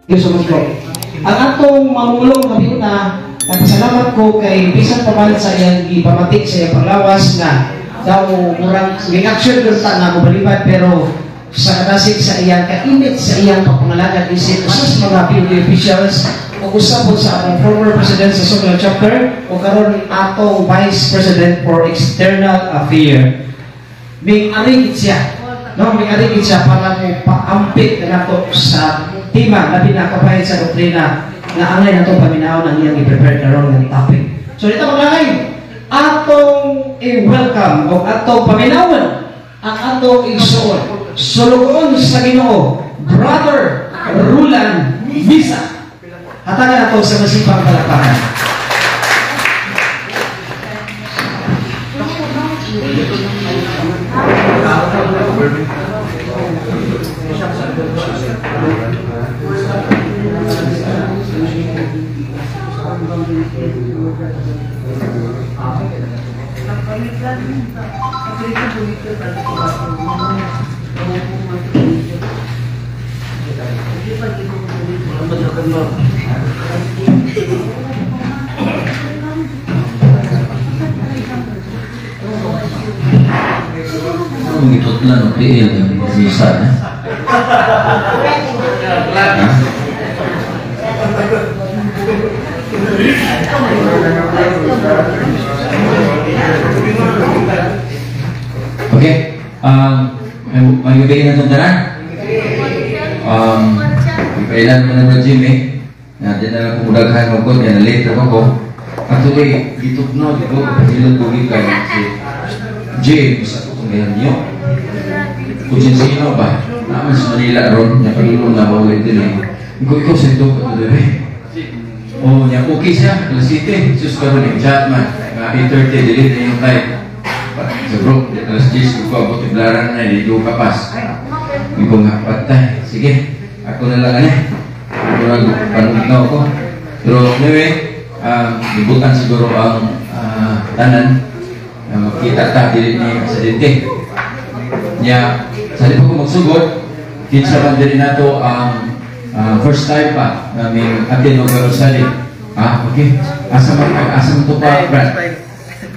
You so much po. Ang atong mamulong gabi una, nagpasalamat ko kay bisan pa man sa iyang gipamati sa iyang panglawas na daw murang reaction dun ta nga mobalibad, pero sa kadasig sa iyang kainit sa iyang pagpangalagad isip usa sa mga PUD officials o usa po sa atong former president sa Sugla chapter o karon atong vice president for external affair. May arigit siya, no? May arigit siya para mo paampit na nato sa tema labi na kabahin sa doktrina nga angay nato paminaw ng iyang i-prepare karon ng topic. So dito maglangay atong i-welcome o atong paminawon ang atong igsuon, sulugoon sa Ginoo, Brother Rulan Misa. Hatagan nato sa masipang palakpakan. Ang itutlan o PL ng visa, eh? Ha? Okay. May gabi na itong tanan? Kailan mo na ba, Jimmy? Nandiyan na lang kung daghan mo ko, kaya na-late ako. Actually, gitugno, di ko, kapahilot ko gikan si James, ako kung ganyan niyo. Kung sino ba? Naman sa Manila ron, niya kalulong na bawal din eh. Ikaw, ikaw, sa ito, ito, bebe. Oh, niya, okay siya, alas 7, sus karon eh, chat man. Mga 8:30, delete na yung time. Sa bro, alas 10, ko abot, iblaran na, hindi ko kapas. Hindi ko nga, patay. Sige, ako na lang, ano. Ako na, panugnaw ko. Pero, anyway, ibutan siguro ang tanan na makita ta, dili ni sa dinte. Niya, sa di pa ko magsugod, kinsa man diri nato ang first time pa namin attend og Rosary. Ah, okay. Asa man asa man to pa, Brad?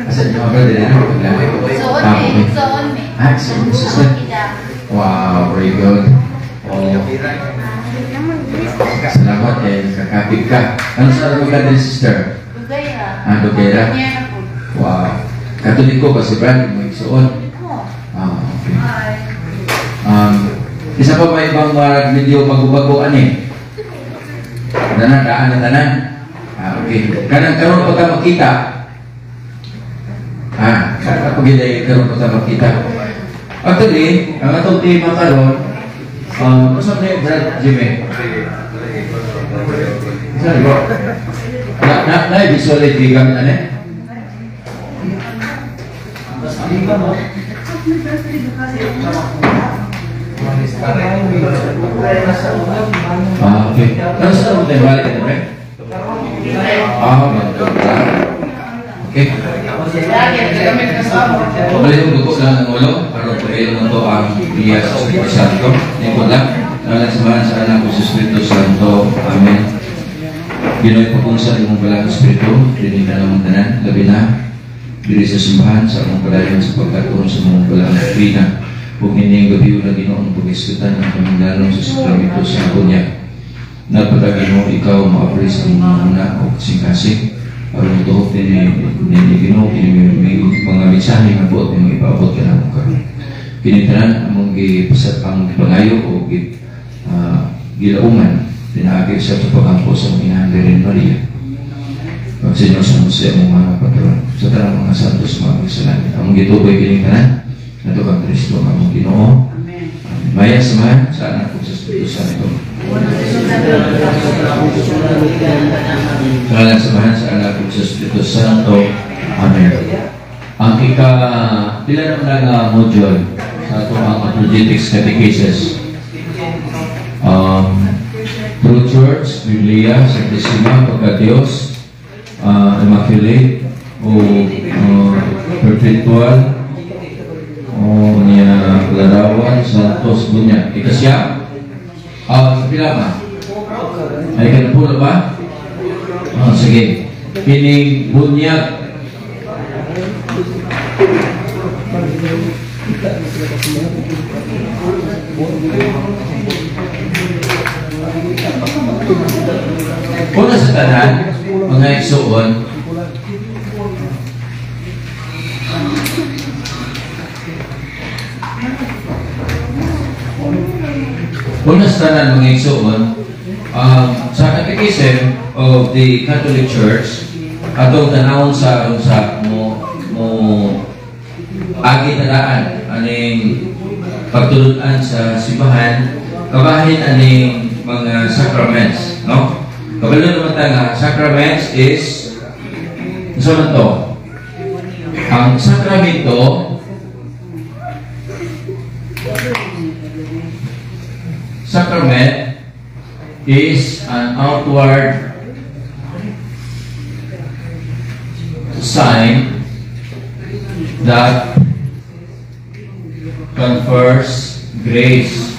Asa niyo ba diri na? So Ah, okay. me, so on me. Ah, so sister. Wow, very good. Oh. Salamat eh, kakapig ka. Ano sa lugar ka din, sister? Dugayra. Ah, Dugayra. Niya na po. Wow. Katoliko ba si Brad? Mo igsuon? Oh. Ah, okay. Isa pa may ibang medyo bago-bago ani. Tanan, daan na tanan. Ah, okay. Kanang karon pa ka makita. Ah, kapag karon pa ka makita. Actually, ang atong tema karon, unsa man Brad Jimmy? Sorry, bro. Na na na visualize di gamit ani? Ah, okay. Ano sa atong tema balik ka pre? Ah, ganito. Okay. Pabalik yung dugo lang ng ulo, aron pagilong na to ang iya sa Espiritu Santo. Lingkod lang. Ngalan sa Amahan, sa Anak, ug sa Espiritu Santo. Amen. Ginooy pakunsa imong balang Espiritu, dinhi ka namong tanan, labi na diri sa simbahan sa among padayon sa pagkatuon sa among balang doktrina. Ug nining gabi na Ginoong pagisgutan ang kaming sa sakramento sa bunyag. Nagpatag Ginoo ikaw maapri sa among una o kasing-kasing. Aron motuhok dinhi ni Ginoo kini may mga mensahe nga buot nimong ipaabot kanamo karon. Kini tanan among gipasat ang gipangayo o gilauman pinaagi sa pagampo sa among inahan Virgen Maria. Ang Senyor San Jose among mga patron sa tanang mga santos mga sa langit. Among gituboy kini tanan ngadto kang Kristo ang among Ginoo. Amen. Maya sa Amahan, sa Anak ug sa Espiritu Santo. Ngalan sa Amahan, sa Anak ug sa Espiritu Santo. Amen. Ang ika pila naman na module sa atong ang apologetics catechesis. True Church, Biblia, Santissima, Pagka-Diyos, Immaculate, o Perpetual, o niya Larawan, Santos, Bunya. Ikasya? Ah, sa pila ba? Napulo ba? Oh, sige. Kining bunyag. Una sa tanan, mga igsuon, una sa tanan mga igsuon, sa Catechism of the Catholic Church, atong tanawon sa aron sa mo agi tadaan aning pagtulunan sa simbahan, kabahin aning mga sacraments, no? Kabalo naman ta nga sacraments is unsa man to? Ang sakramento sacrament is an outward sign that confers grace.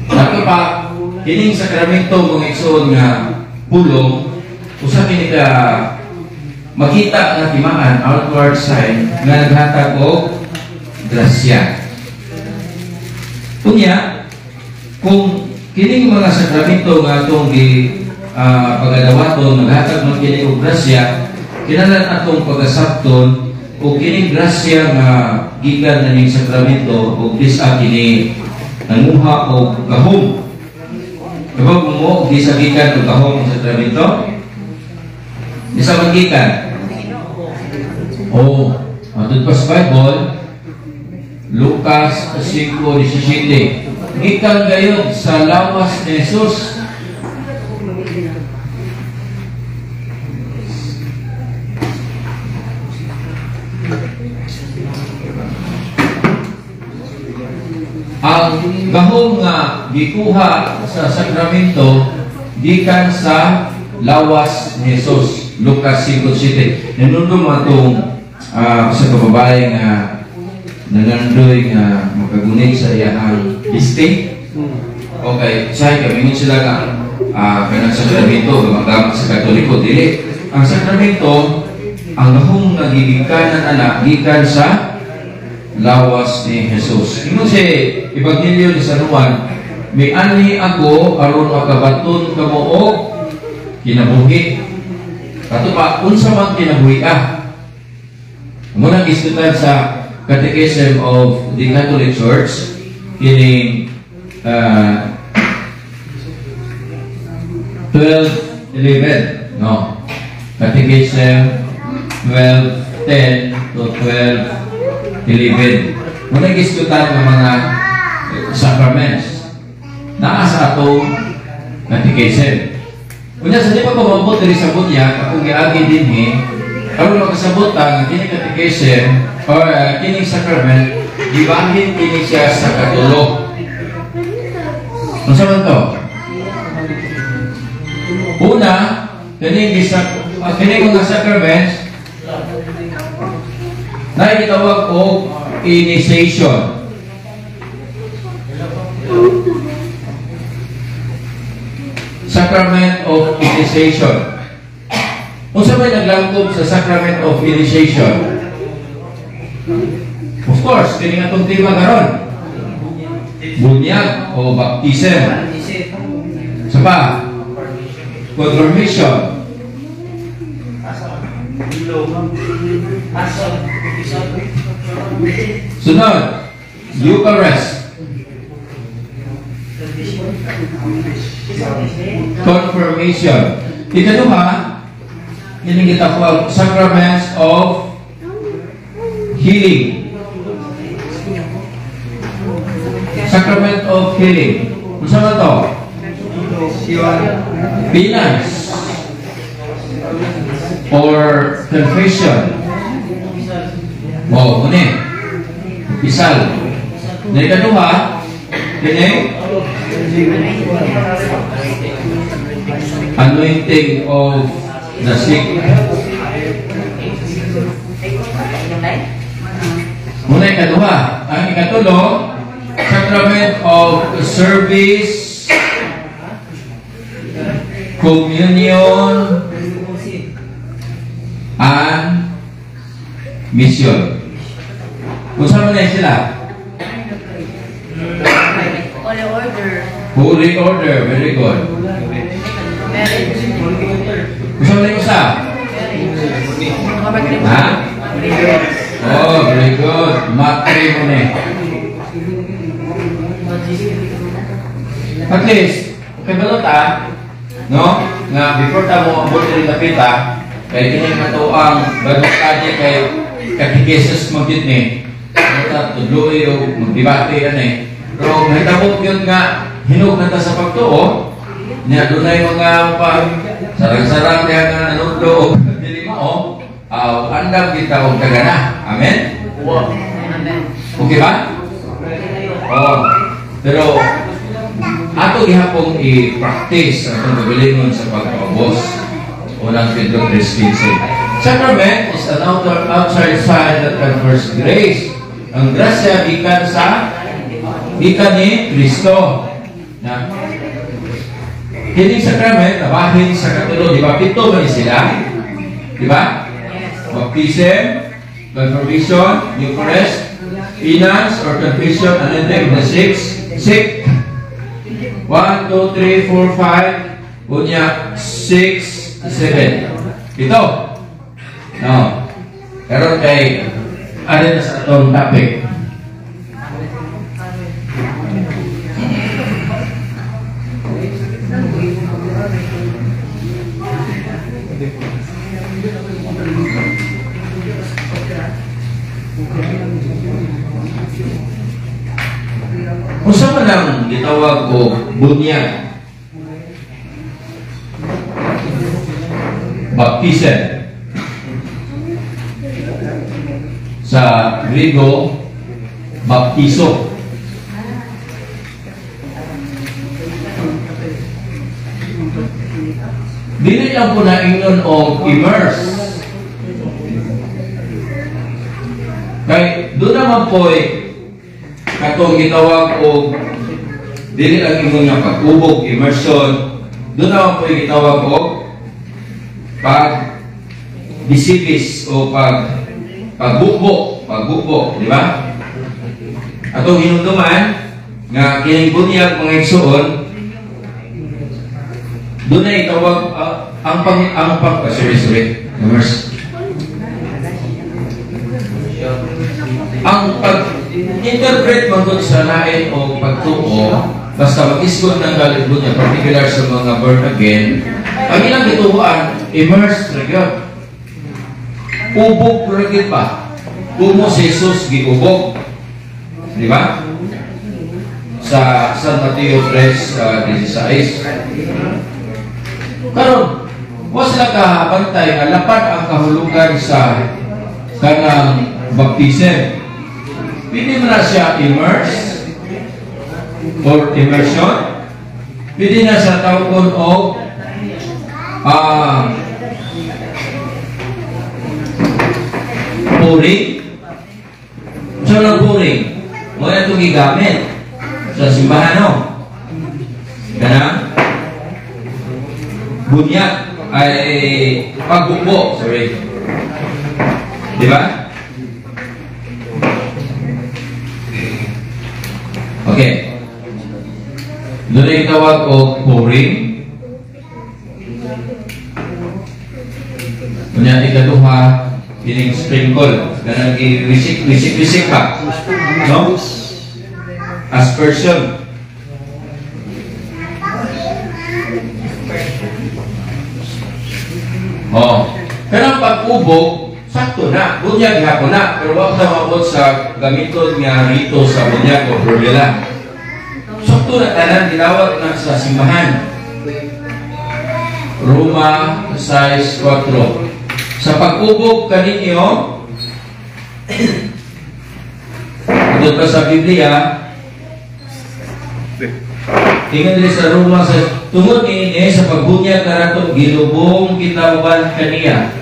Nato pa, kining sakramento mga igsoon nga pulong, usa kini ka makita nga timaan, outward sign nga naghatag og grasya. Unya, kung kining mga sakramento nga atong gi pagadawaton naghatag man kini og grasya, kinahanglan atong pagasabton og kining grasya nga gikan na ning sakramento og disa kini nanguha og gahom. Kabag mo disa gikan og gahom sa sakramento? Disa man gikan? O, matud pa sa Bible, Lucas 5:17. Gikan gayud sa lawas ni Jesus. Ang gahom nga gikuha sa sakramento gikan sa lawas ni Jesus. Lucas 5:7. Nanundong atong sa kababae nga nangandoy nga makagunit sa iyahang liste. Okay, say kamingon sila nga kanang sakramento gamang sa Katoliko, dili. Ang sakramento ang gahom nga gigikanan ana gikan sa lawas ni Jesus. Ingon si Ebanghelyo ni San Juan, mianhi ako aron makabaton kamo og kinabuhi. Kato pa, unsa man kinabuhi ah? Muna gisgutan sa Catechism of the Catholic Church kining 12:11, no? Catechism 12:10 to 12:11. Muna gisgutan ng mga sacraments naa sa atong catechism. Unya sa di pa pamabot diri sa bunyag, akong giagi dinhi aron makasabot ang kini catechism or kining sacrament, gibahin kini siya sa katulo. Unsa man to? Una, kining mga sacraments na gitawag og initiation. Sacrament of initiation. Unsa may naglangkob sa sacrament of initiation? Of course, kini atong tema karon. Bunyag o baptism. Sa pa, confirmation. Sunod, Eucharist. Confirmation. Ikaduha, kini gitawag sacraments of healing. Sacrament of healing. Unsa man to? Penance or confession. Oh, muna. Pisal. Ikaduha, kini anointing of the sick. Muna ikaduha. Ang ikatulo, sacrament of of service, communion, and mission. Kung saan man na sila? Holy Order. Holy Order, very good. Marriage. Kung saan man na isa? Ha? Oh, very good. Matrimony. At least, okay ba ito ta? No? Nga, before ta mo ang diri kapita, kay kini nga to ang bagong kay katekesis magyud ni. Ta tudloy o magdebate ani. Pero nahitabo gyud nga hinog na ta sa pagtuo, nya dunay mga pa sarang-sarang diha nga nanudlo og dili mao, andam kita og tagana. Amen. Okay ba? Oh. Pero ato gihapon i-practice ang atong kagalingon sa pagpaubos. Unang Pedro 3:15. Sacrament is an outside sign that confers grace. Ang grasya gikan sa gikan ni Kristo. Na kining sacrament nabahin sa katulo, di ba? Pito man sila. Di ba? Baptism, confirmation, Eucharist, penance or confession, and then the six, six. 1, 2, 3, 4, 5, unya, 6, 7. Ito. No. Pero kay, ano na sa atong topic? Unsa man ang gitawag og bunyag? Baptism. Sa Griego, baptiso. Dili lang po na ingnon og immerse. Kay doon naman po'y katong gitawag og dili lang ingon nga pag-ubog, immersion, doon naman po'y gitawag og pag disibis o pagbubo, pagbubo, di ba? Atong hinumduman nga kining bunyag mga igsuon, doon na itawag ang pang sorry, immerse. Ang pag-interpret man sa lain o pagtuo, basta mag-isgot ng galit niya, particular sa mga born again, ang ilang gituoan, immerse ra gyud. Ubog ra gyud ba? Kumo si Jesus giubog. Di ba? Sa San Mateo 3:16. Karon, wa sila kabantay nga lapad ang kahulugan sa kanang baptism. Pwede mo na siya immerse or immersion. Pwede na sa tawgon og pouring. So lang pouring, mo na itong gigamit sa simbahan, no? Kanang bunyag ay pagbukbo, sorry. Di ba? Okay. Doon ay tawag og pouring. Kunya ikaduha, kining sprinkle. Ganang i-wisik, wisik, wisik pa. No? Aspersion. Oh. Kanang pag-ubog, sakto na. Bunyag hapon na. Pero wag na mabot sa gamiton nga rito sa bunyag o formula. Sakto na tanan, ginawag na sa simbahan. Roma 6:4. Sa pag-ubog kaninyo, ito pa sa Biblia, tingnan nila sa Roma, sa tungod niini sa pagbunyag kanato gilubong kita uban kaniya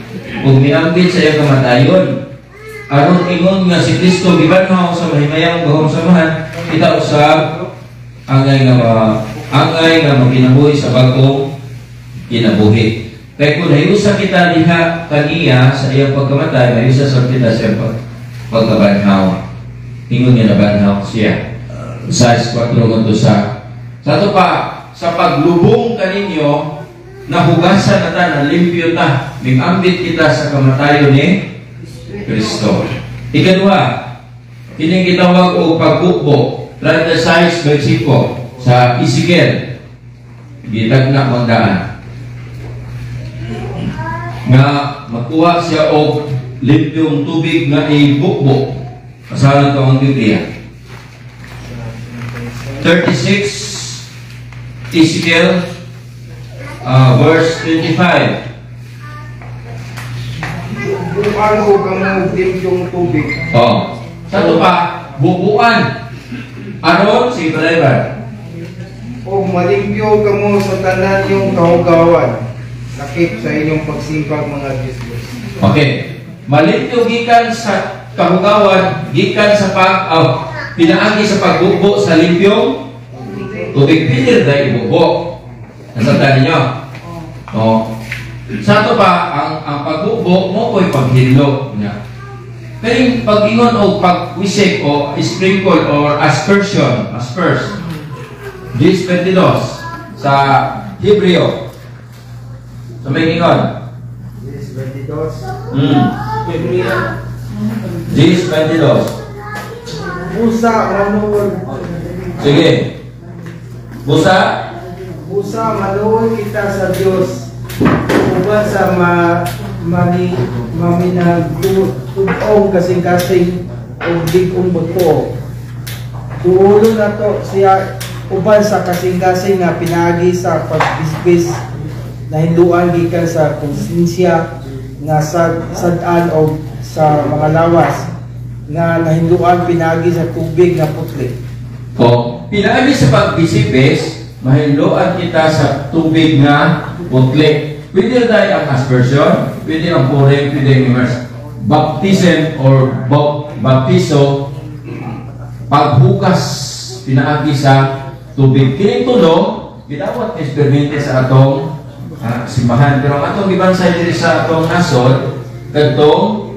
ug miambit sa iyang kamatayon. Aron ingon nga si Kristo gibanhaw sa mahimayang gahom samahan, kita usab Angay nga magkinabuhi sa bagong kinabuhi. Kay kung nahiusa kita diha kaniya sa iyang pagkamatay, mahiusa sa kita sa iyang pagkabanhaw. Ingon nga nabanhaw siya. Sa 4 ngadto sa ato pa, sa paglubong kaninyo, nahugasan na ta, nalimpyo ta, mingambit kita sa kamatayon ni Kristo. Ikaduha, kining gitawag og pagbubo, 36 versiko sa Ezekiel. Gitagna man daan nga makuha siya og limpyong tubig nga ibukbo. Basahan to ang Biblia. 36 Ezekiel, verse 25. Bubuan ko kamo og limpyong tubig. Oh. Sa to pa, bubuan. Aron si driver. O malimpyo kamo sa tanan yung kahugawan. Lakip sa inyong pagsimbag mga Diyos. Okay. Malimpyo gikan sa kahugawan, gikan sa pinaagi sa pagbubo sa limpyong tubig. Pwede dahil ibubo. Nasabtan ninyo? Oh. Sa ato pa, ang pagbubo mo ko'y paghinlo. Nya. Pero yung pag-ingon o pagwisik o sprinkle or aspersion, asperse, 10:22 sa Hebreo. Sa may ingon. 10:22. 10:22. Busa manuol. Sige. Busa? Busa manuol kita sa Dios. Uban sa maminagtubong kasing-kasing og big-ong buto. Duolo nato siya uban sa kasing-kasing nga pinaagi sa pagbisbis nahinluan gikan sa konsensya nga sad-an og sa mga lawas nga nahinluan pinaagi sa tubig nga putli. O, pinaagi sa pagbisibis, mahinluan kita sa tubig nga putli. Pwede tayo ang aspersion, pwede ang pouring, pwede ang immerse. Baptism or baptiso, paghukas pinaagi sa tubig. Kining tulo, gidawat ni eksperimento sa atong simbahan. Pero ang atong gibansay diri sa atong nasod, kadtong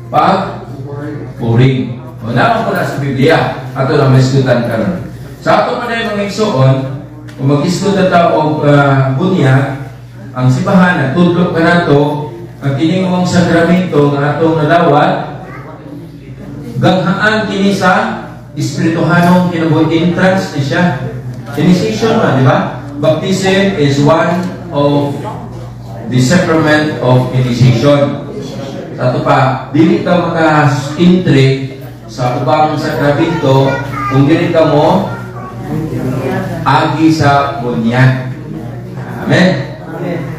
pag-pouring. O, naman ko na sa Biblia, ato lang maisgutan karon. Sa ato pa na mga igsoon, kung mag-isgot na tao og bunyag, ang simbahan, nagtudlok ka nato, ang kining mong sakramento nga atong nadawat, ganghaan kini sa espirituhanong kinabuhi, entrance ni siya. Initiation man, di ba? Baptism is one of the sacrament of initiation. Sa ato pa, dili ka maka-entry sa ubang sakramento kung dili ka mo agi sa bunyag. Amen?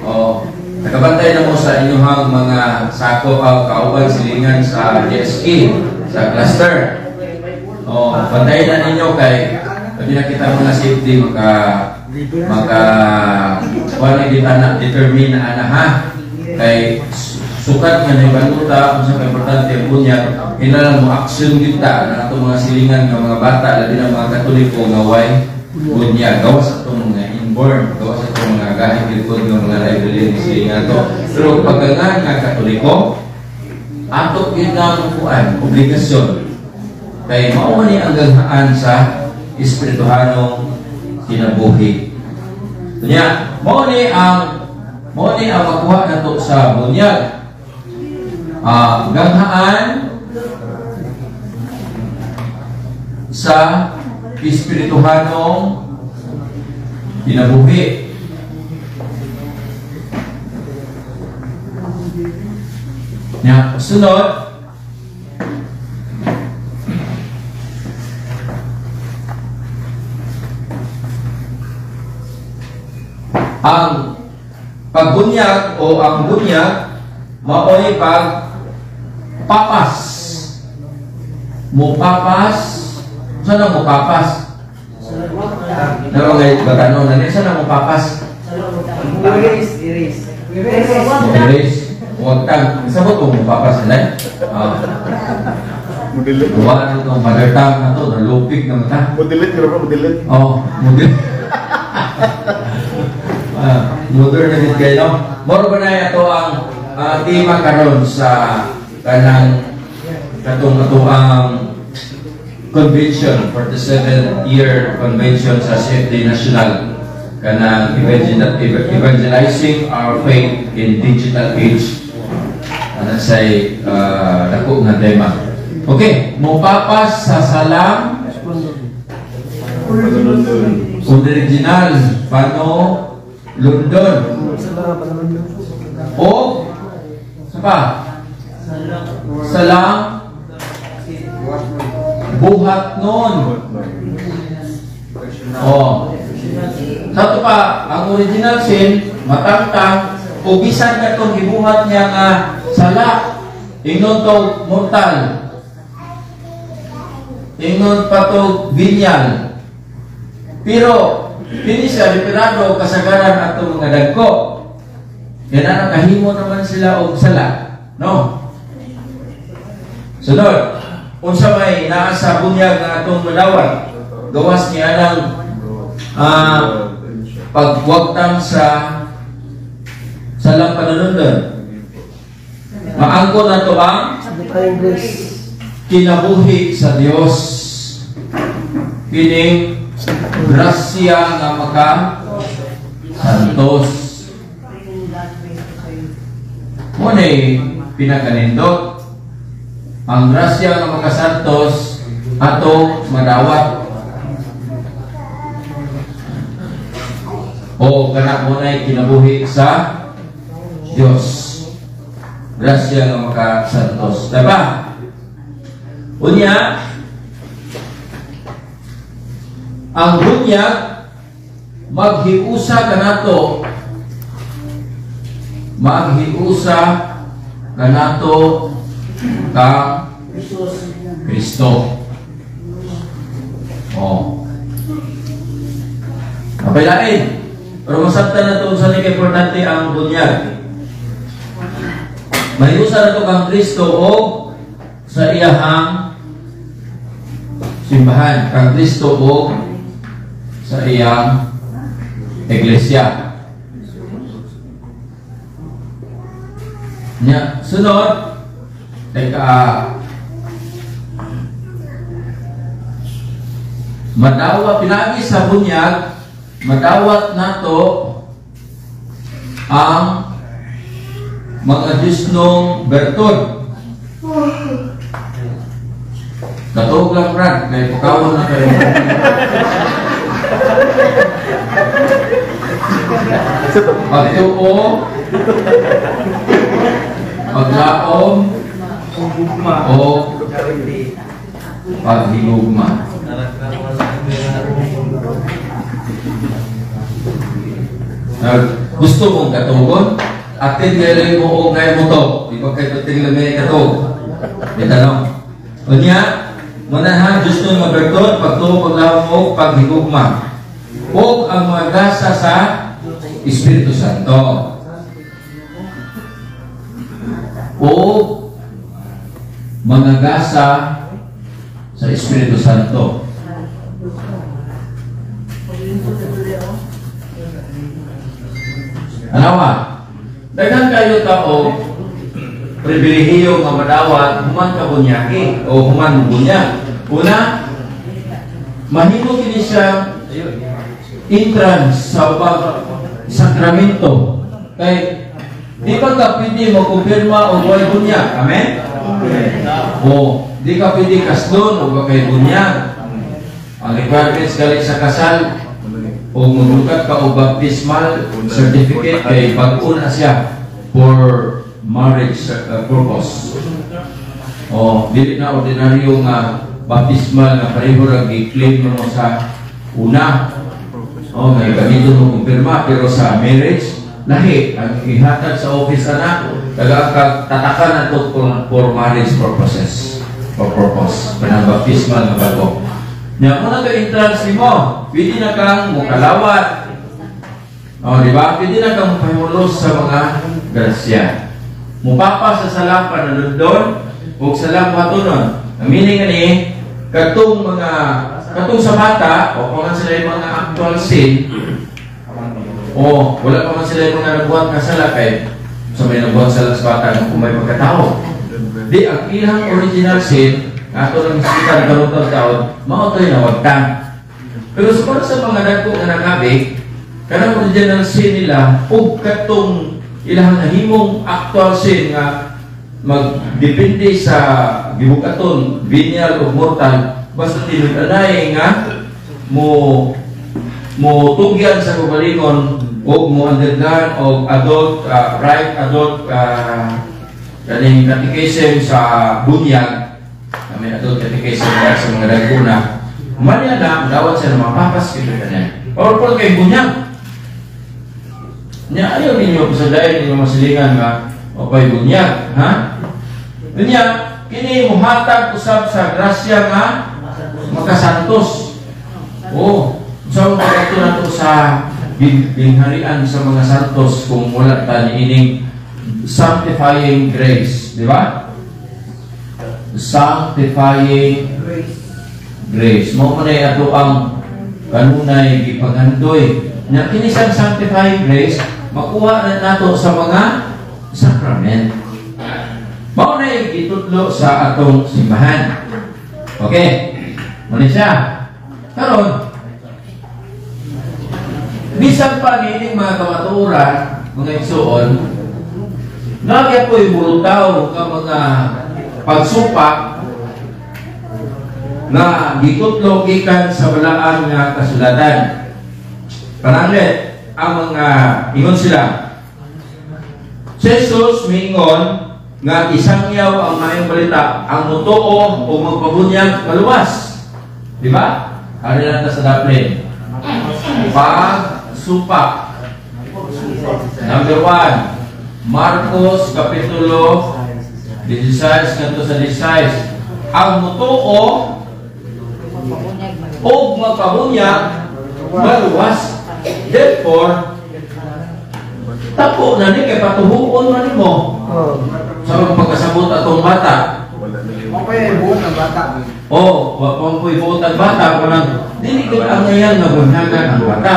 O, nakabantay na mo sa inyong mga sako o kauban silingan sa GSK, sa cluster. O, bantayan na ninyo kay pwede na kita mga safety maka wala kita na determine na ana ha kay sukat nga naibaluta kung sa importante ang bunyag, hinalang mo action kita na atong mga silingan nga mga bata labi na mga Katoliko nga way bunyag, gawas atong mga inborn, gawas atong mga gahit likod nga mga library ng silingan to. Pero pagka nga Katoliko, ato gyud ang kuan obligasyon kay mao ni ang ganghaan sa espirituhanong kinabuhi. Unya, mao ni ang makuha nato sa bunyag. Ganghaan sa espirituhanong kinabuhi. Nya, sunod, ang pagbunyag o ang bunyag maoy pagpapas. Mupapas. Saan ang mupapas? Pero ngayon, bagano na niya, saan ang mupapas? Erase, erase. Erase. Huwag tang. Sabot mo mupapas nila. Modelete. Wala na itong mother tongue na to, nalupig na mata. Modelete, pero modelete. Oh, modern. Modern na gid kayo, no? Moro ba na ito ang tema karon sa kanang katong atoang convention, 47th year convention sa CFD National, kanang evangelizing our faith in digital age. Ana say dako nga tema. Okay, mopapas sa salang original panulondon o sa pa salang buhat nun. Oh. Sa to pa, ang original sin, matangtang, o bisan katong gibuhat niya nga sala, ingon to mortal, ingon pa to venial. Pero, kini siya, referado kasagaran atong mga dagko. Yan na, nakahimo naman sila og sala. No? Sunod, unsa may naa sa bunyag nga atong madawat, gawas niya ng pagwagtang sa salang panunundon. Maangko na to ang kinabuhi sa Dios. Kining grasya nga maka santos. Muna pinakanindot ang grasya nga makasantos atong madawat. O kana muna'y kinabuhi sa Dios. Grasya nga makasantos. Diba? Unya, ang bunyag maghiusa kanato, maghiusa kanato kang Kristo. Oh. Kapailain. Pero masabtan na ito sa importante ang bunyag. Mahiusa na ito kang Kristo o sa iyahang simbahan. Kang Kristo o sa iyang iglesia. Nya, sunod, teka, madawa, pinagi sa bunyag, madawat nato ang mga Diyosnong bertud. Katuog lang, Brad, kaya pukawon na kayo. Pagtuo, paglaom, o paghigugma. Gusto mong katugon? Atin galing mo o ngayon mo to. Di ba kayo tingnan may katog? May tanong. Unya, manahan, Diyos nung mabertod, pagtuo, paglaom o paghigugma. O ang mga gasa sa Espiritu Santo. O mga gasa sa Espiritu Santo. Anawa, daghan kayo tao pribilehiyo nga madawat human ka bunyagi o human bunyag. Una, mahimo kini siya entrance sa ubang sakramento. Kay di ba ka pwede mo kumpirma o way bunyag? Amen? O di ka pwede kaslon o kay bunyag. Ang requirements galing sa kasal o magukat ka o baptismal certificate kay bag-o na siya for marriage purpose. O dili na ordinaryo nga baptismal nga pareho ra gi-claim mo sa una. O may gamiton mo kumpirma pero sa marriage lahi ang ihatag sa office ana taga tatakan na to for marriage purposes or purpose kanang baptismal nga bag-o. Nya mo na ka entrance nimo, pwede na kang mukalawat. O, di ba? Pwede na kang mupahimulos sa mga grasya. Mupapa sa salang pananundon o salang hatunon. Ang meaning ani, katong mga katong sa bata, o pa man sila yung mga actual sin, o wala pa man sila yung mga nabuhat nga sala kay sa may nabuhat sala sa bata kung may pagkatao. Di ang ilang original sin, ato lang kita karon taon, mao to'y nawagtang. Pero sa para sa mga dagko nga nakabig, kanang original sin nila ug katong ilang nahimong actual sin nga magdepende sa gibukaton, venial o mortal, basta tinud-anay nga mo mo tugyan sa kaugalingon o mo undergone og adult right adult kaning catechism sa bunyag na may adult catechism na sa mga dagko na man yan na dawat siya ng mga papas kito kanya or por kay bunyag nya. Ayaw ninyo pasadayon ninyo masilingan nga o pa'y bunyag, ha? Unya kini muhatag usab sa grasya nga makasantos. Oh, sa mga ito nato sa gingharian sa mga santos kung wala ta niining sanctifying grace, di ba? Sanctifying grace. Mao man ay ato ang kanunay gipaghandoy. Nya kini siyang sanctifying grace makuha na nato sa mga sacrament. Mao na gitudlo sa atong simbahan. Okay? Mao ni siya. Karon, bisan pa niining mga kamatuoran, mga igsuon, nagya po'y mulutaw nga mga pagsupak nga gitudlo gikan sa balaan nga kasulatan. Pananglit, ang mga ingon sila, si Jesus miingon nga isangyaw ang maayong balita, ang mutuo o magpabunyag maluwas. Di ba? Ari lang ta sa daplin. Pagsupak. Number 1, Marcos Kapitulo 16 ngadto sa 16. Ang mutuo o magpabunyag maluwas. Therefore, tapo na ni kay patuhuon man nimo sa mga pagkasabot atong bata. Mo pa yung buot ng bata. Oh, wa pa mo ibuot ang bata kanang dili gud ang ngayan nga bunyagan ang bata.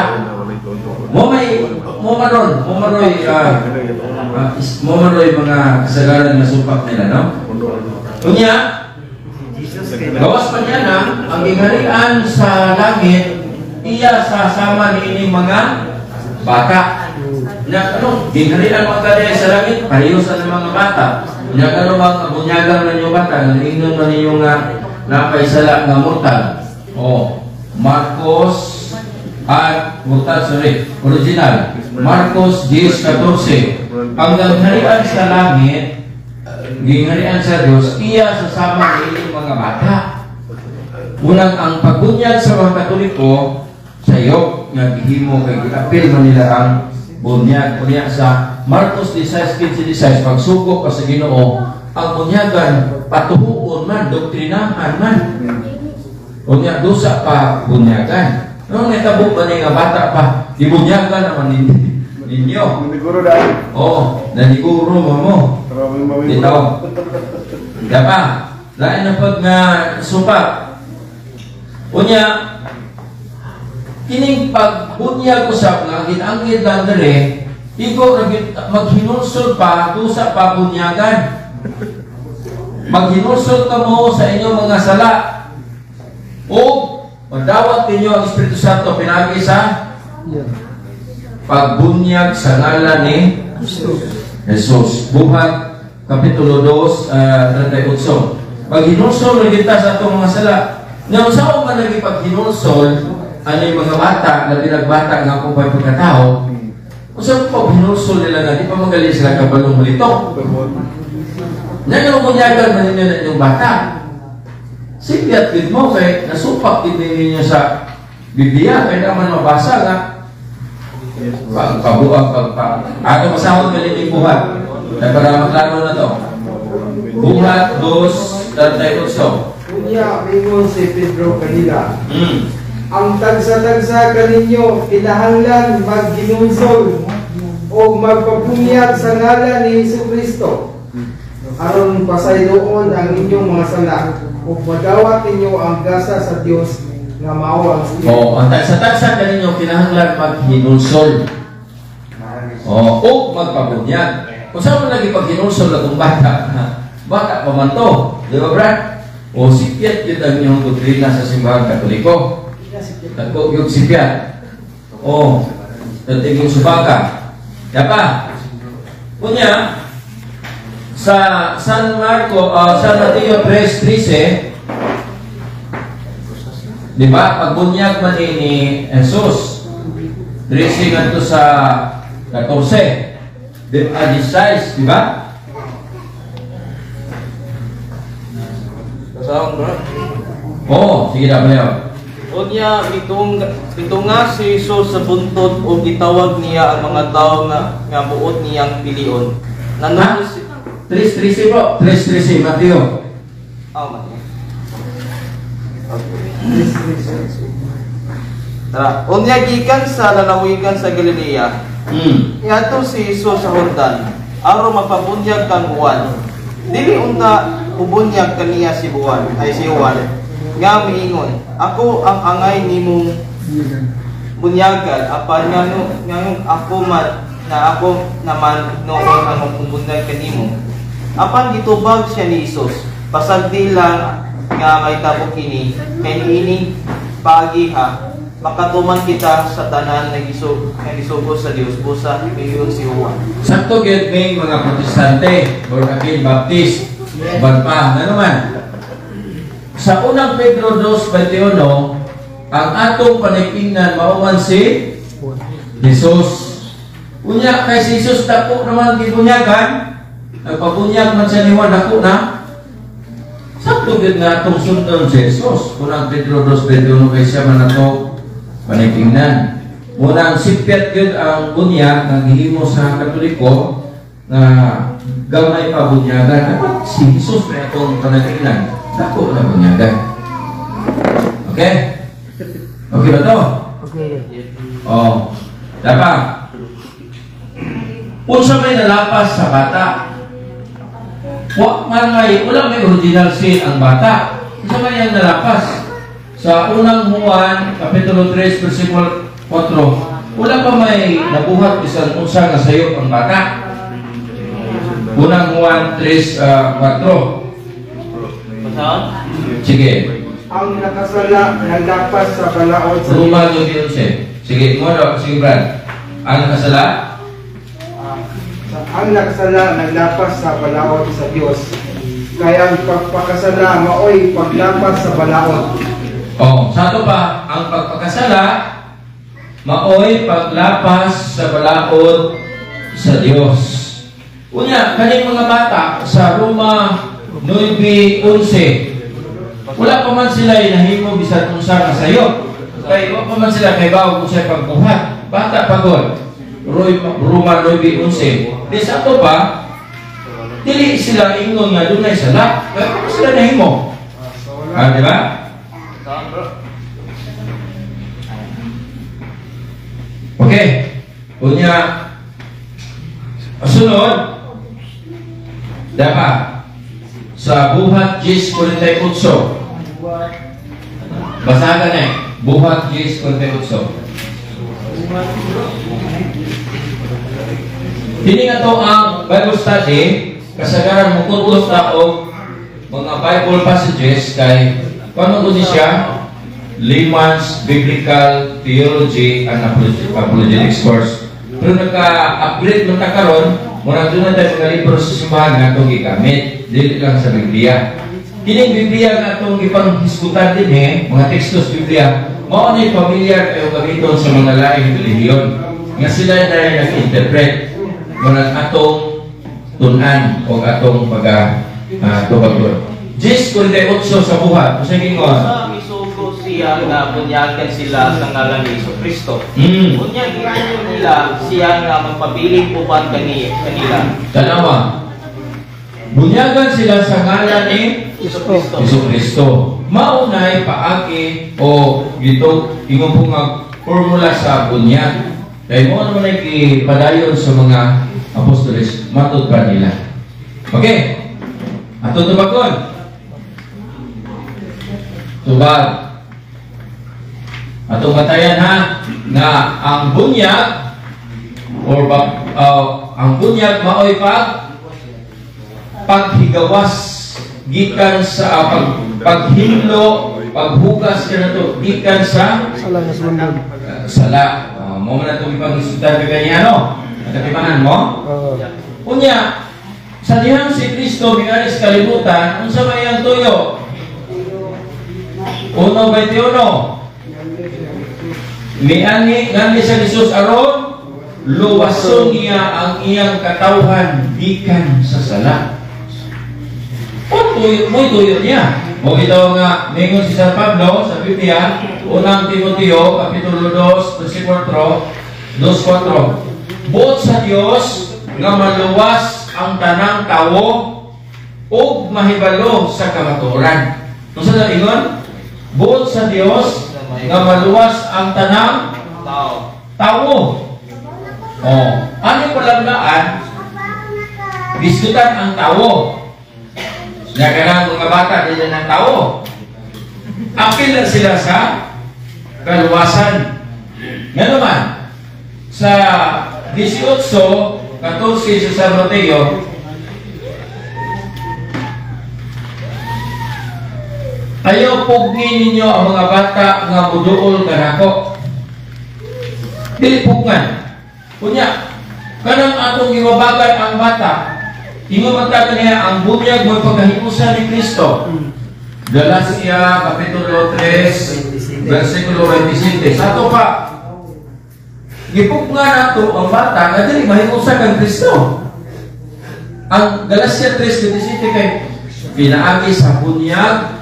Mo may mo maron, mo maroy mo maroy mga kasagaran nga supak nila, no? Unya, gawas pa niya na ang gingharian sa langit iya sa sama niining mga bata. Nya ano, gingharian man ka sa langit, pareho sa mga bata. Nya kano bang bunyagan na ninyo bata, nga ingnon man ninyo nga napaisala nga mortal. Oh, Marcos at mortal, sorry, original. Marcos 10:14. Ang gingharian sa langit, gingharian sa Dios, iya sa sama niining mga bata. Unang ang pagbunyag sa mga Katoliko sa iyo nga gihimo kay giapil man nila ang bunyag. Unya sa Marcos 16:15, pagsugo pa sa Ginoo ang bunyagan patuhuon man, doktrinahan man. Unya dusa pa bunyagan. No nahitabo ba ni nga bata pa gibunyagan naman ninyo? Naniguro dahil. Oh, naniguro mo mo. Dito. Diba? Lain na pag nga supak. Unya, kining pagbunyag usab nga ginanggid lang diri, igo ra gyud maghinulsol pa dusa pa bunyagan. Maghinulsol kamo sa inyong mga sala o madawat ninyo ang Espiritu Santo pinaagi sa pagbunyag sa ngalan ni Jesus. Buhat Kapitulo 2, 38. Paghinulsol na kita sa atong mga sala. Nga unsa man lagi paghinulsol ano yung mga bata, labi nagbata nga akong pagkatao, unsa pa paghinulsol nila nga di pa magali sila kabalong mulito. Nga nga bunyagan man ninyo na inyong bata. Sipiat gid mo kay nasupak gid ninyo sa Biblia kay naman mabasa nga pagpabuang pagpa. Ato masahod galing buhat. Kaya para maklaro na to. Buhat 2:38. Unya mingon si Pedro kanila. Ang tagsa-tagsa kaninyo kinahanglan magginulsol o magpabunyag sa ngalan ni Hesus Kristo aron pasayloon ang inyong mga sala. Ug madawat ninyo ang gasa sa Dios nga mao ang Espiritu. Oh, ang sa tagsa kaninyo kinahanglan maghinulsol. Oh, o magpabunyag. Kung saan mo lagi paghinulsol atong bata, ha? Bata pa man to, di ba, Brad? O sipyat yun ang inyong doktrina sa Simbahang Katoliko. Dagko yung sipyat. O, dating yung subaka. Kaya pa, kunya, sa San Marco, San Mateo 3:13, di ba? Pagbunyag man ni Jesus, 13 ngadto sa 14. Di ba? 16, di ba? Basahon, bro. Oo, sige na ba? Unya mitunga si Jesus sa buntod ug gitawag niya ang mga tawo nga buot niyang pilion. Nanulo si 3:13 bro. 3:13 Mateo. Oh, man. Tara. Unya gikan sa lalawigan sa Galilea. Niadto si Jesus sa Jordan aron mapabunyag kang Juan. Dili unta ubunyag kaniya si Juan, ay si Juan nga miingon, "Ako ang angay nimong bunyagan, apan ngano ako man na ako naman noon ang magbubunyag kanimo." Apan gitubag siya ni Jesus, "Pasagdi lang nga mahitabo kini, kay niining paagiha makatuman kita sa tanan nga gisugo sa Dios," busa miingon si Juan. Sakto gyud may mga Protestante, born again Baptist, uban pa na naman. Sa Unang Pedro 2:21, ang atong panitingnan mao man si Jesus. Unya kay si Jesus dako naman gibunyagan, nagpabunyag man siya ni Juan, dako na. Sakto gyud nga atong sundon si Jesus. Unang Pedro 2:21 kay siya man ato panitingnan. Muna ang sipyat gyud ang bunyag nga gihimo sa Katoliko nga gamay pa bunyagan. Dapat si Jesus may atong panitingnan. Dako na bunyagan. Okay? Okay ba to? Okay. Oh. Dapat. Unsa may nalapas sa bata? Wa man may, wala may original sin ang bata. Unsa may ang nalapas? Sa Unang Juan, Kapitulo 3, versikulo 4, wala pa may nabuhat bisan unsa nga sayop ang bata. Unang Juan 3:4. Basahon? Sige. Ang nakasala naglapas sa balaod sa Roma 9:11. Sige, mo daw, sige Brad. Ang nakasala? Ang nakasala naglapas sa balaod sa Dios. Kaya ang pagpakasala maoy paglapas sa balaod. Oh, sa ato pa, ang pagpakasala maoy paglapas sa balaod sa Dios. Unya, kaning mga bata sa Roma 9:11, wala pa man sila nahimo bisan unsa nga sayop. Kay wa pa man sila kay bawo kung siya pagbuhat. Bata pa gud. Roma 9:11. Di sa ato pa, dili sila ingon nga dunay sala. Kaya pa sila nahimo. Ah, di ba? Okay. Unya, sunod, dapat sa Buhat 10:48. Basahan na eh. Buhat 10:48. Dini nga to ang Bible study, kasagaran mo kutos na og mga Bible passages kay kung ano siya, Layman's Biblical Theology and Apologetics course. Pero naka-upgrade man ta karon, murag doon na tayo mga libro sa simbahan nga atong gigamit, dili lang sa Biblia. Kining Biblia nga atong gipanghisgutan din mga teksto sa Biblia, mao ni familiar kayo gamiton sa mga laing relihiyon nga sila na nag-interpret murag atong tun-an o atong pag-tubagon. 10:48 sa Buhat, unsay gingon? Sa misugo siya nga bunyagan sila sa ngalan ni Hesus Kristo. Unya giingon nila siya nga magpabilin uban kanila. Tanawa. Bunyagan sila sa ngalan ni Hesus Kristo. Hesus Kristo. Maunay paagi o gito ingon po nga formula sa bunyag. Kay mo naman ay gipadayon sa mga apostoles matud pa nila. Okay. Ato tubagon. Tubag. Atong batayan ha, nga ang bunyag or ang bunyag maoy paghigawas gikan sa paghinlo, paghugas kanato gikan sa Sala nga sulundon. Sala. Mo man atong ipangisutan kay kaniya, no? Nagatimanan mo? Oo. Unya, sa dihang si Kristo miari sa kalibutan, unsa may iyang tuyo? 1:21. Mianhi nganhi sa Jesus aron luwason niya ang iyang katawhan gikan sa sala. O tuyo, mo'y tuyo niya. Mo ito nga ningon si San Pablo sa Biblia, unang Timoteo kapitulo 2 versikulo 4, 2:4. Buot sa Dios nga maluwas ang tanang tawo ug mahibalo sa kamatuoran. Unsa na ingon? Buot sa Dios nga maluwas ang tanang Tao. Tawo. Oh, ano palablaan? Diskutan ang tawo. Nga kanang mga bata dili ng tawo. Apil na sila sa kaluwasan. Nga naman, sa 18:14 sa San Mateo, ayaw pugni ninyo ang mga bata nga muduol kanako. Dili pugnan. Unya, kanang atong gimabagan ang bata, ingon man ta kaniya ang bunyag mo'y pagkahiusa ni Kristo. Galacia kapitulo 3 versikulo 27. Sa ato pa, gipugnan nato ang bata nga dili mahiusa kang Kristo. Ang Galacia 3:27 kay pinaagi sa bunyag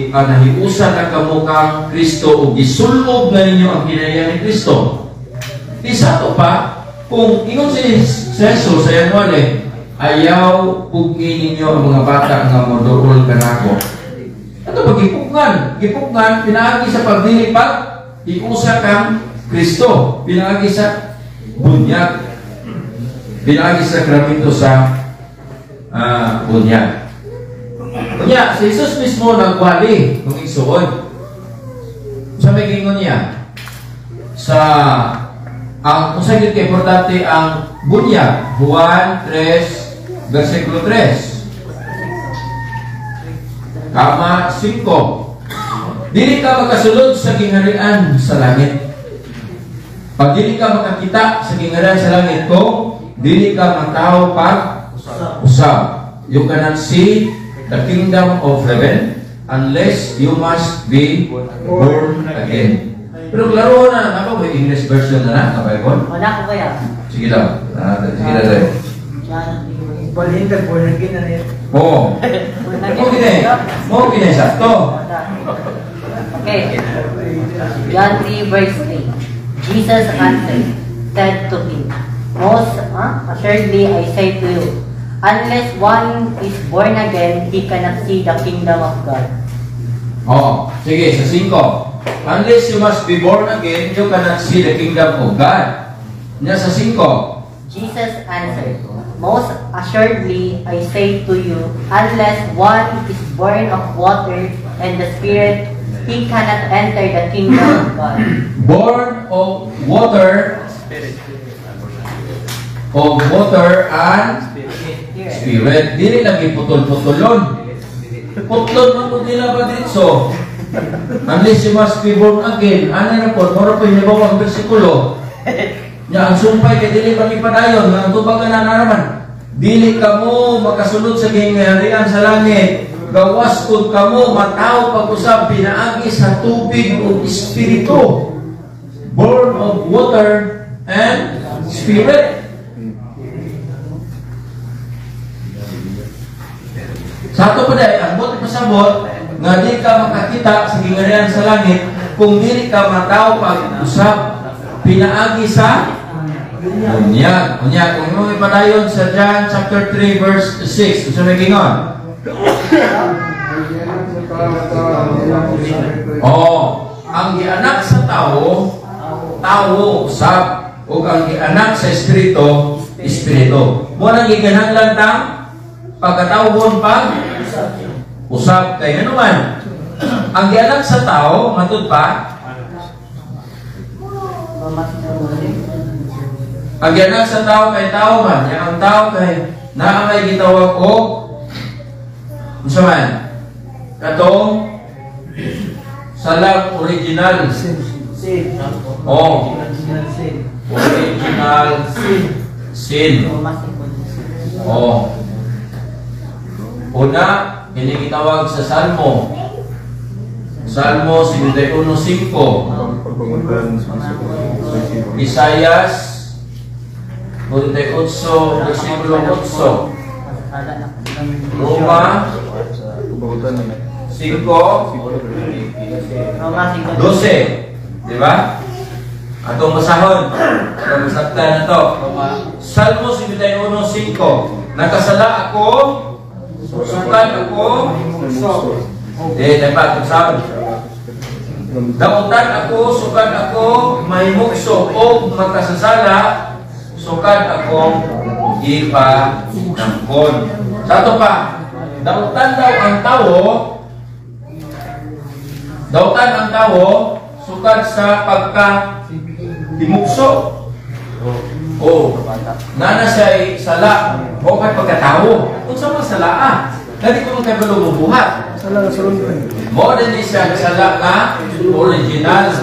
nahiusa na kamo kang Kristo o gisulob na ninyo ang kinaiya ni Kristo. Isa to pa, kung ingon si Jesus sa January, ayaw pugni ninyo ang mga bata nga moduol kanako. Ato ba gipugnan? Gipugnan pinaagi sa pagdili pag iusa kang Kristo, pinaagi sa bunyag, pinaagi sa sakramento sa bunyag. Unya, si Jesus mismo nagwali ng igsuon. Sa may gingon niya, sa ang usa gyud ka importante ang bunyag, Juan 3 versikulo 3. Kama 5. Dili ka makasulod sa gingharian sa langit. Pag dili ka makakita sa gingharian sa langit kung dili ka matawo pag usab. You cannot see the kingdom of heaven unless you must be born again. Pero klaro na, napa may English version na na, Bible? Wala ko kaya. Sige lang. Sige lang tayo. Balhin ka, born again na niya. Oo. Mo gini. Mo gini, sakto. Okay. John 3 verse 3. Jesus answered, said to him, Most assuredly I say to you, unless one is born again, he cannot see the kingdom of God. Oh, sige, sa 5. Unless you must be born again, you cannot see the kingdom of God. Nya sa 5. Jesus answered, Most assuredly I say to you, unless one is born of water and the Spirit, he cannot enter the kingdom of God. Born of water, of water and Spirit. Dili lang giputol-putulon. Putlon man pud nila ba dito? Unless you must be born again. Ano na po? Mura po hinibaw ang bersikulo. Nya ang sumpay kay dili pa gipadayon, nga ang tubag na naman. Dili kamo makasulod sa gingharian sa langit. Gawas kun kamo mataw pag-usab pinaagi sa tubig ug espiritu. Born of water and spirit. Sa ato pa dahil, ang buti pasabot, nga di ka makakita sa gingharian sa langit kung dili ka mataw pag-usab pinaagi sa unyag. Unyag, kung imong ipadayon sa John chapter 3 verse 6, unsa may gingon? Oh, ang gianak sa tawo, tawo usab, ug ang gianak sa espiritu, espiritu. Mo nang gikinahanglan tang pagkatawhon pag usab kay nganuman. Ang gianak sa tao, matud pa, ang gianak sa tao kay tao man, yang ang tao kay naa may gitawag og unsa man? Katong salang original. Sin. Oh, Original sin. Original sin. Oh. Una, kini gitawag sa Salmo. Salmo 71:5. Isayas 48 versikulo 8. Roma 5:12. Di ba? Atong basahon. Atong masabtan na to. Salmo 71:5. Nakasala ako, sukad ako, eh, dapat atong. Dautan ako, sukad ako, mahimugso o makasasala, sukad ako, ipanangkon. Sa ato pa, dautan daw ang tawo, dautan ang tawo, sukad sa pagka himugso. O, nana siya'y sala, o kay pagkatawo. Kung sa mga sala ah, dali ko kay kabalo bubuhat. Sala sa. Mo din ni siya sala nga original.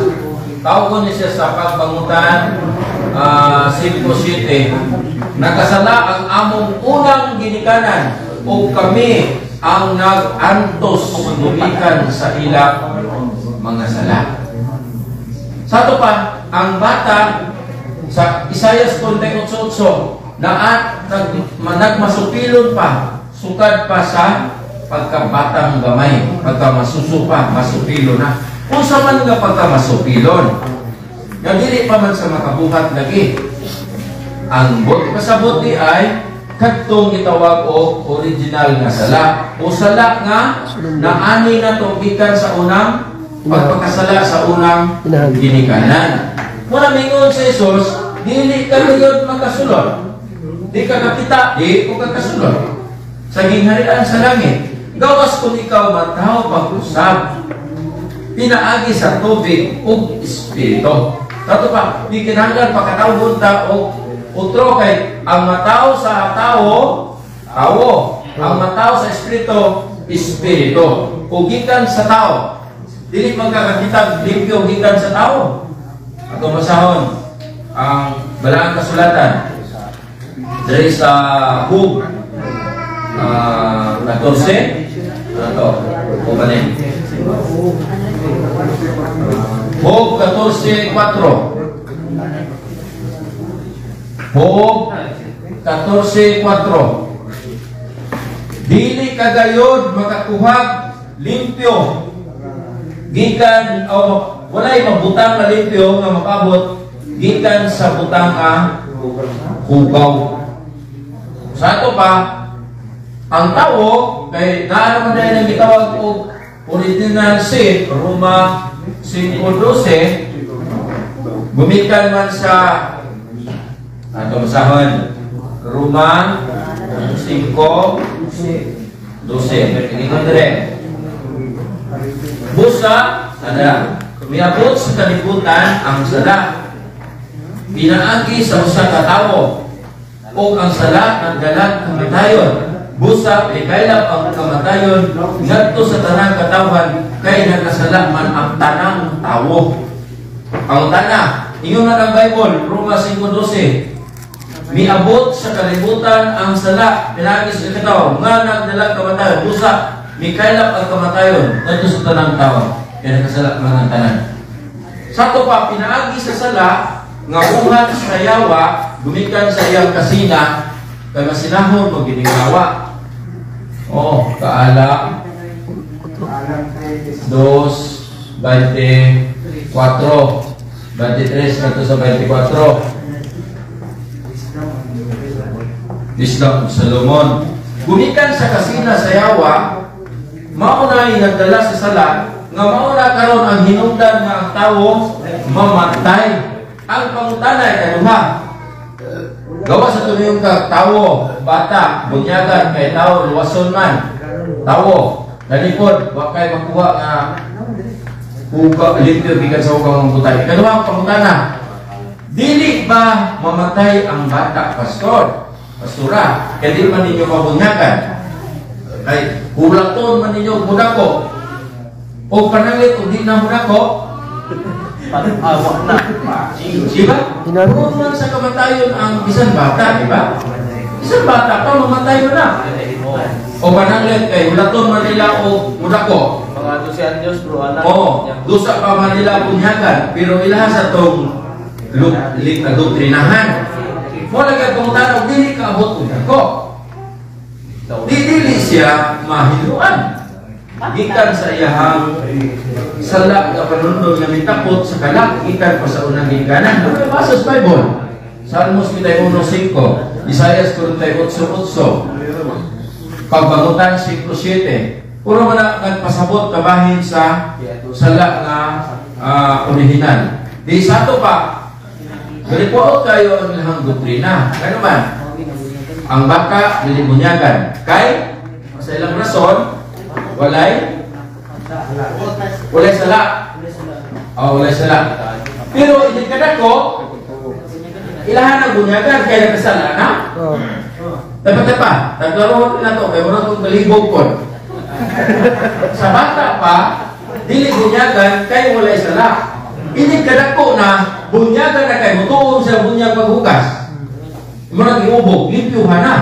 Tawag ni siya sa pagbangutan 5:7. Nakasala ang among unang ginikanan o kami ang nag-antos gumikan sa ila mga sala. Sa ato pa, ang bata sa Isayas 48:8 na at nagmasupilon pa, sukad pa sa pagkabatang gamay, pagkamasuso pa, masupilo na. Unsa man nga pagkamasupilon? Nga dili pa man sa makabuhat lagi. Ang bot pasabot ni ay kadtong gitawag og original nga sala o sala nga naani na to gikan sa unang pagpakasala sa unang ginikanan. Muna mingon si Jesus, dili ka gayud makasulod. Di ka kakita, di ko kakasulod sa gingharian sa langit. Gawas kung ikaw mataw pag-usab, pinaagi sa tubig ug espiritu. Tato pa, di kinahanglan pakatawgon ta og utro kay ang mataw sa tawo, tawo. Ang mataw sa espiritu, espiritu. Ug gikan sa tao. Dili man kakakita limpyo gikan sa tao. Ato masahon ang balaang kasulatan diri sa Hub 14 ano to? O ba ni? Hub 14:4. Hub 14:4. Dili kagayod makakuhag limpyo gikan o walay mabutang nga limpyo nga makabot gikan sa butang nga hugaw. Sa ato pa, ang tawo kay naa naman dahil ang gitawag og original sin, Roma 5:12, gumikan man sa ato masahon Roma 5:12. Ingon dire. Busa, ana, miabot sa kalibutan ang sala. Pinaagi sa usa ka tawo ug ang sala nagdalag kamatayon. Busa mikaylap ang kamatayon ngadto sa tanang katawhan kay nakasala man ang tanang tawo. Ang tana, ingon man ang Bible, Roma 5:12. Miabot sa kalibutan ang sala, pinaagi sa katawo nga nagdalag kamatayon. Busa mikaylap ang kamatayon ngadto sa tanang tawo kay nakasala man ang tanan. Sa ato pa, pinaagi sa sala nga buhat sa yawa gumikan sa iyang kasina kay masinahon mo giningawa. Oh, kaala 2:24 23 ngadto sa 24. Wisdom of Solomon. Gumikan sa kasina sa yawa, mao na nagdala sa sala nga mao na karon ang hinungdan nga ang tawo mamatay. Ang pangutanay kaduha. Gawa sa tunuyong ka tawo, bata, bunyagan kay tawo luwason man. Tawo. Nalipod, wa kay makuha nga huga, limpyo gikan sa hugaw ng butay. Ikaduhang pangutana, dili ba mamatay ang bata, pastor? Pastora, kaya di man ninyo mabunyagan. Kay hulaton man ninyo mudako. O pananglit o di na mudako, Pag-awa na. di ba? Puro man sa kamatayon ang bisan bata, di ba? Bisan bata pa, mamatay mo na. O pananglit kay hulaton man nila o mudako. Mga 12 anyos, bro, anak. Oo, dusa pa man nila bunyagan, pero ilaha sa tong doktrinahan. Mo lagi ang pangutana, og dili ka abot og dako. Di dili siya mahiluan. Gikan sa iyahang sala nga panunod nga mitakot sa kalag, gikan pa sa unang gikanan. Ano basa sa Bible? Salmos 1:5, Isaias 48:8, Pagbangutan 5:7. Puro man na nagpasabot kabahin sa sala nga orihinal. Di sa ato pa, galikuot kayo ang ilang doktrina. Kano man, ang baka dili bunyagan. Kay, sa ilang rason, walay walay sala. Oh, walay sala. Pero hindi ka dako, ilahan ang bunyagan kay nakasala na. Oh. Dapat pa, taglarohon na to, kay murag kong galibog kon. Sa bata pa, dili bunyagan kay walay sala. Ini kadako na bunyagan na kay mutuon sa bunyag paghugas. Murag iubog, limpyuhan na.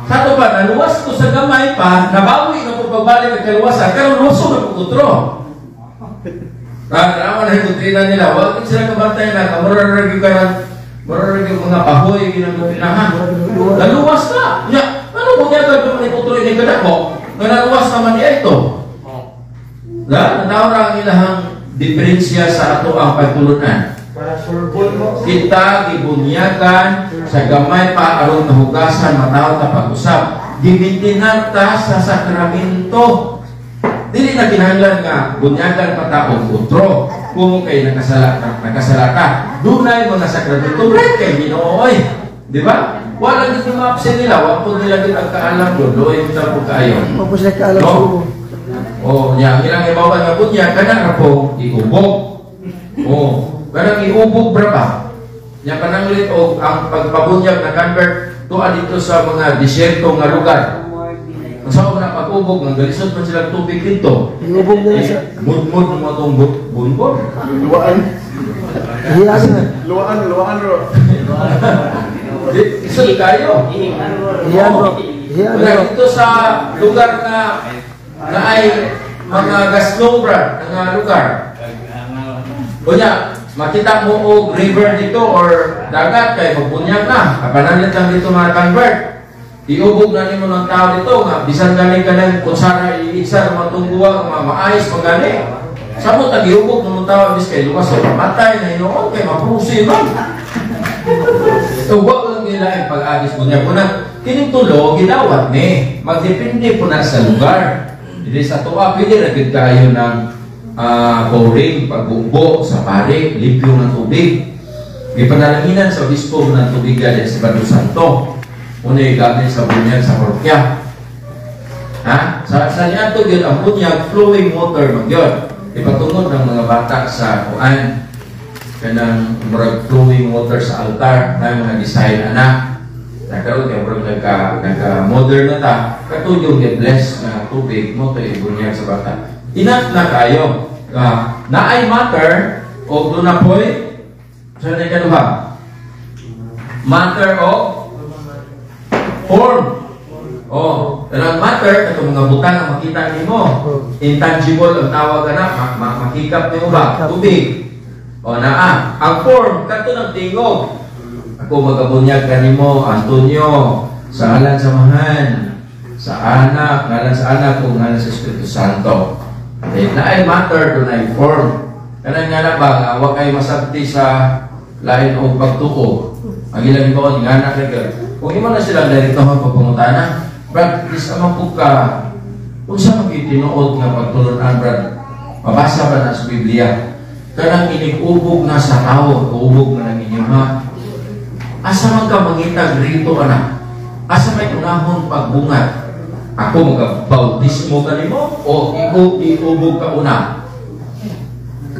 Sa ato pa, naluwas ko sa gamay pa, nabawi na po pagbalik ang kaluwasan, karon luso na po kutro. Tama na yung doktrina nila, wag sila kabantay na, kamura na rin ka mura rin yung mga pahoy, ginang doktrinahan. Naluwas na. Nya, ano bunyagan pa man iputro ini kadako? Nga naluwas naman niya ito. Na, natawag ang ilahang diferensya sa ato ang pagtulunan. Para surbol mo. Kita gibunyagan sa gamay pa aron nahugasan mataw ta pag-usap. Gimintinan ta sa sakramento. Dili na kinahanglan nga bunyagan pa ta og utro kung kay nakasala ka, nakasala ka. Dunay mga sakramento right kay Ginoo oy. Di ba? Wala gid mga absent nila, wa po nila gid ang kaalam do, doy ta po kaayo. Wa po sila kaalam No? sa ubo. Oh, nya ang ilang ibawan nga bunyag kana ra po iubog. Oh, kanang iubog bra ba? Nya pananglit og ang pagpabunyag na convert tuwa dito sa mga disyerto nga lugar. Ang sa na pag-ubog, nga galisod man sila tubig dito. Iubog na siya. Mudmud mo itong bunbon. Luwaan. Hiyaan na. Luwaan, luwaan ro. Isod kayo. Hiyaan bro. Hiyaan Wala bro. dito sa lugar na na ay mga gaslombra nga lugar. Unya, makita mo og river dito or dagat kay magbunyag na. Kapanalit lang dito mga convert. Iubog na nimo ng tao dito nga bisan gani ka nang kutsara iisa mga tungguwa nga maayos magani. Samot ang iubog ng tao bis kay luwas sa pamatay na hinuon kay maprusi man. So, wa lang nila ang pag-agis bunyag. Una, kining tulo, gidawat ni. Magdepende po na sa lugar. Hindi sa tuwa, pwede na gid kayo ng pouring, pagbubo sa pare, limpyo ng tubig. Ipanalanginan sa obispo ng tubig galing sa Bado Santo. Una yung gamit sa bunyag sa parokya. Ha? Sa niya ito yun, ang bunyag, flowing water mag yun. Ipatungod ng mga bata sa kuan kanang murag flowing water sa altar na mga design ana. Nagkaroon kay murag nagka modern na ta, katuyong bless na tubig mo to ibunyag sa bata. Enough na kayo. Naay matter o doon na po'y sa na ikaduha? Matter o form. Oh, pero ang matter katong mga butang ang makita nimo. Intangible ang tawag ana, makikap nimo ba? Tubig. O naa, ang form kadto ng tingog. Ako magabunyag kanimo Antonio sa ngalan sa Amahan, sa Anak, ngalan sa Anak ug ngalan sa Espiritu Santo. Okay, naay matter dunay form. Kanang nga na ba nga wa kay masabti sa lain og pagtuo. Ang ilang ibaon nga na kay kung imo na sila direktohon pagpangutana, Brad, is amang po ka, unsa man gyud tinuod nga pagtulunan, Brad? Mabasa ba na sa Biblia? Kanang inig-ubog na sa tao, uubog na ng inyo, ha? Asa man ka mangitag rito, anak? Asa may unahon pagbungat? Ako magabautismo kanimo o ikaw iubog ka una?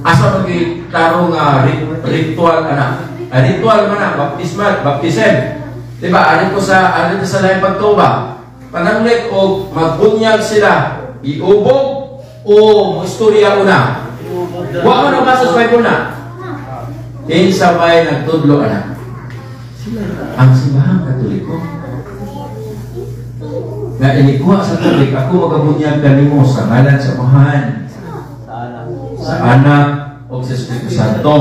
Asa man klaro nga ritual ana? Ah, ritual man na, baptismal, baptism. Di ba? Ari ko sa laing pagtuo ba? Pananglit og magbunyag sila, iubog o istorya una? Wa man ang sa Bible na. Kinsa may nagtudlo ana? Ang Simbahang Katoliko. Nga inikuha sa tubig, ako magabunyag kanimo sa ngalan sa Amahan, sa Anak, o sa Espiritu Santo.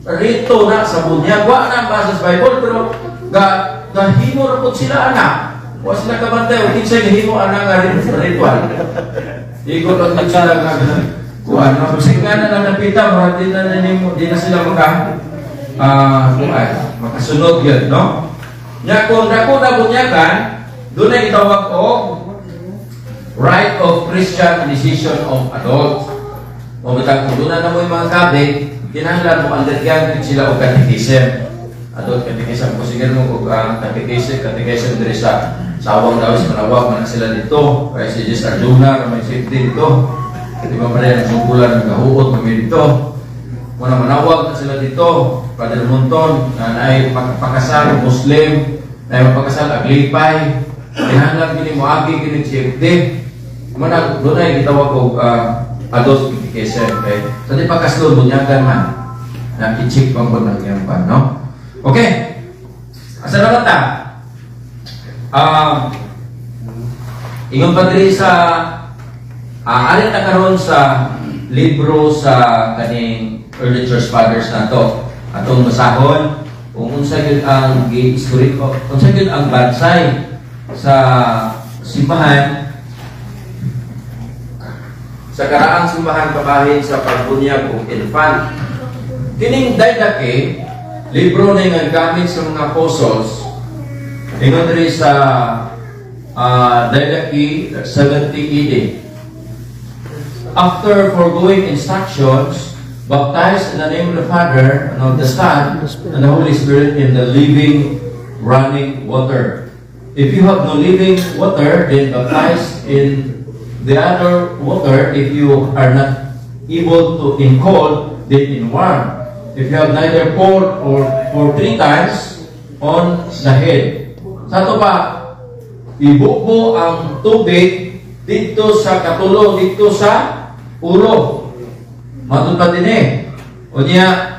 Rito na sa bunyag, wa na ang basa sa Bible, pero gahimo ra pud sila ana. Wa sila kabantay, o kinsay gahimo ana nga ritual. Igo lang din sila nga kuan. No? Kasi nga na lang napita, murag di na nimo, di na sila maka kuan, makasunod yun, no? Nya kung dako na bunyagan, doon ay gitawag og rite of Christian initiation of adult. O bitang kung doon na mo yung mga kabig, kinahanglan mo undergan gid sila og catechism. Adult catechism ko siguro mo og catechism, catechism diri sa Sawang Dawis, manawag man na sila dito. Kaya si Jess Arjuna, may safety dito. Di ba pa rin, ang sungkulan, nagahuot, kami dito. Muna manawag na sila dito. Brother Monton, na naay pakasal, Muslim, naay mapakasal, aglipay. Kinahanglan kini mo agi kini CFD. Muna doon ay gitawag og adult catechism. Okay? Sa di pagkaslon, bunyagan man. Na i-check pang po ng iyang pan, no? Okay. Asa naman ta? Ingon pa diri sa alin ta karon sa libro sa kaning early church fathers nato. Atong basahon kung unsa gyud ang gi-istoriko, unsa gyud ang bansay sa simbahan, sa karaang simbahan kabahin sa pagbunyag og infant. Kining Didache, libro na nga gamit sa mga apostles, ingon diri sa Didache 70 AD. After foregoing instructions, baptized in the name of the Father and of the Son and the Holy Spirit in the living running water. If you have no living water, then baptize in the other water. If you are not able to in cold, then in warm. If you have neither cold or for three times on the head. Sa ato pa, ibubo ang tubig dito sa katulo, dito sa ulo. Matod pa din eh. O niya,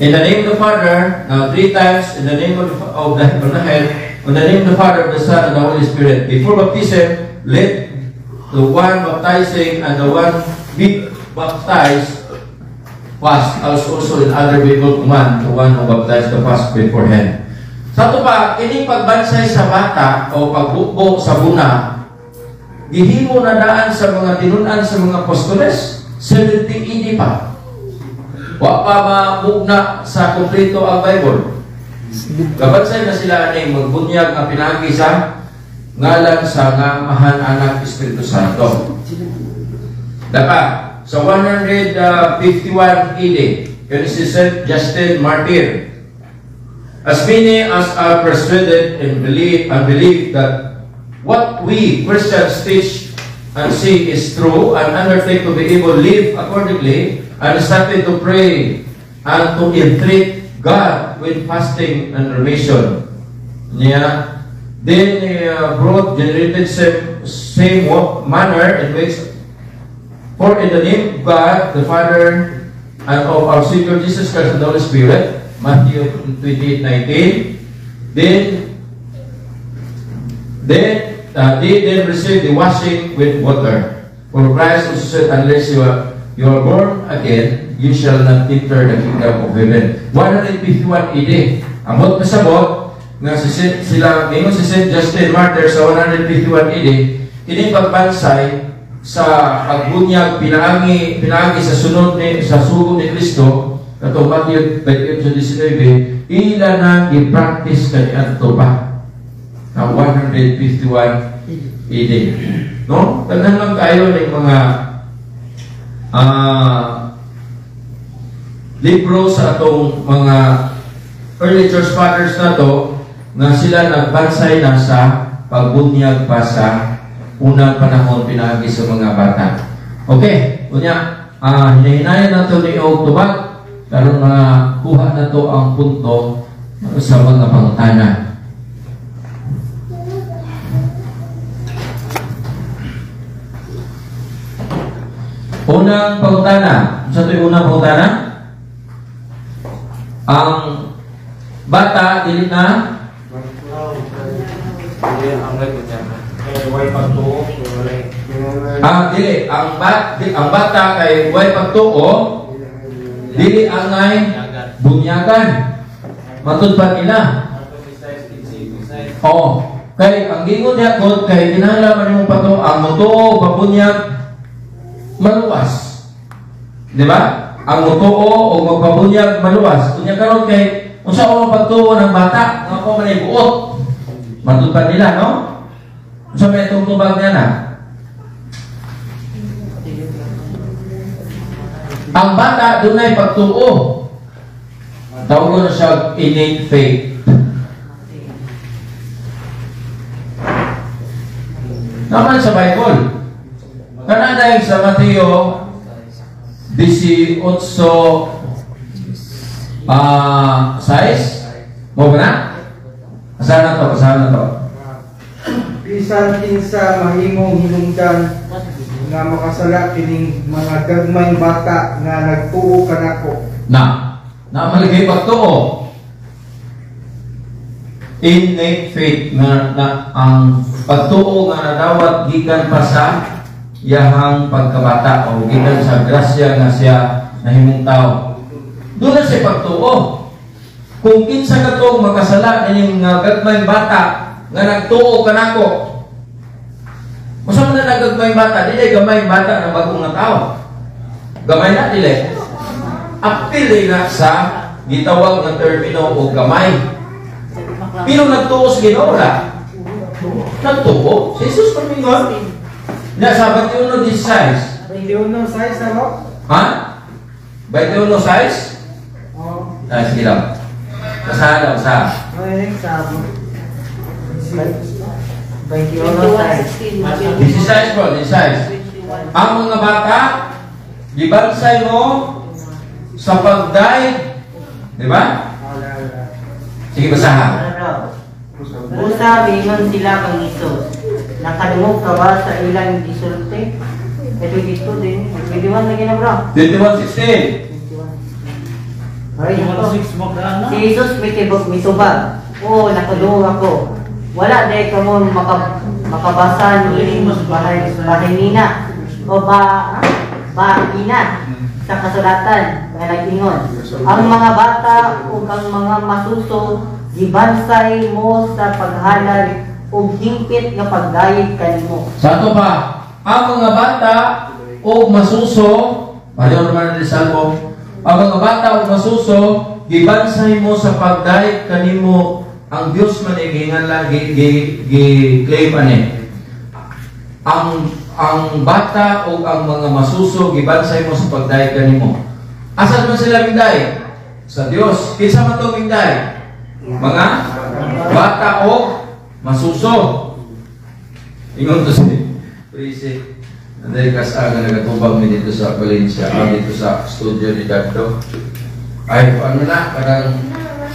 in the name of the Father, now three times in the name of the head, in the name of the Father, of the Son, and the Holy Spirit. Before baptism, let the one baptizing and the one be baptized fast, as also in other Bible command, the one who baptized to fast beforehand. Sa ato pa, kining pagbansay sa bata o pagbubo sa buna, gihimo na daan sa mga tinun-an sa mga apostoles, 70 AD pa. Wa pa mabugna sa kompleto ang Bible. Gabansay na sila ani magbunyag nga pinagi sa ngalan sa nga Amahan, Anak, Espiritu Santo. Dapat sa 151 AD, yun si Saint Justin Martyr. As many as are persuaded and believe that what we Christians teach and see is true and undertake to be able to live accordingly and started to pray and to entreat God with fasting and remission. Niya, then brought generated same manner in which, for in the name of God, the Father, and of our Savior Jesus Christ and the Holy Spirit, Matthew 28:19, then they then receive the washing with water. For Christ also said, "Unless you are born again, you shall not enter the kingdom of heaven." 151 AD. Amot pasabot, nga si, sila, ingon si Saint Justin Martyr sa 151 AD, kining pagbansay sa pagbunyag pinaagi sa sunod ni sa sugo ni Kristo katong Matthew 28:19, ila na gi-practice kaniadto pa na 151 AD. No? Daghan lang kayo ng mga libro sa atong mga early church fathers na to nga sila nagbansay na sa pagbunyag pa sa unang panahon pinaagi sa mga bata. Okay, unya hinahinayan nato ni og tubag karon makuha nato ang punto sa mga pangutana. Unang pangutana, sa ito yung unang pangutana? Ang bata dili na dili ang bata kay way pagtuo, dili angay bunyagan. Matud pa nila. Oh, kay ang gingon niya kod kay kinahanglan man imong pato ang motuo pabunyag maluwas. Di ba? Ang motuo o magpabunyag maluwas. Unya karon kay unsa ang pagtuo ng bata nga ako man ay buot. Matud pa nila, no? Unsa may itong tubag niya na? Ang bata dunay pagtuo. Tawag na siya innate faith. Naman sa Bible. Kanada sa Mateo 18 6. Mo ba na? Asahan na to, asahan na to. Bisan kinsa mahimong hinungdan nga makasala kining mga gagmayng bata nga nagtuo kanako. Na, namaligay pagtuo. Innate faith nga na ang pagtuo nga nadawat gikan pa sa iyahang pagkabata o gikan sa grasya nga siya nahimong tao. Doon na siya pagtuo. Kung kinsa katong makasala ining nga gagmayng bata nga nagtuo kanako. Unsa man na nagagmayng bata, dili gamay bata ng bag-ong nga tao. Gamay na dili. Apil na sa gitawag nga termino o gamay. Pero nagtuo sa Ginoo ra. Nagtuo si Jesus pamingon. Na sa 21:16. 21:6 na mo? Ha? 21:6? Oo. Ah, sige lang. Basahan daw sa. Ay, sabi. 21:6. 16 bro, 16. Ang mga bata, gibansay mo sa pagdayeg, di ba? Sige, basahan. Busa, mingon sila kang Isus. Nakadungog ka ba sa ilang gisulti? Ito dito din. 21 lagi na bro. 21:16. 21. Ay, si Jesus mitibok mitubag. Oo, nakadungog ako. Wala dahil ka mo makabasa ni bahinina o bahina sa kasulatan nga nag-ingon. Ang mga bata ug ang mga masuso gibansay mo sa paghalal ug hingpit nga pagdayeg kanimo. Sa ato pa, ang mga bata ug masuso, pareho naman ni Salmo, ang mga bata ug masuso gibansay mo sa pagdayeg kanimo. Ang Dios man ay gihinganlan gi-claim ani. Ang bata o ang mga masuso gibansay mo sa pagdayeg kanimo. Asa man sila mingday? Sa Dios. Kinsa man to mingday? Mga bata o masuso. Ingon to si Prisi. Anday kas nga nagatubang mi dito sa Valencia, dito sa studio ni Daddo. Ay, ano na, parang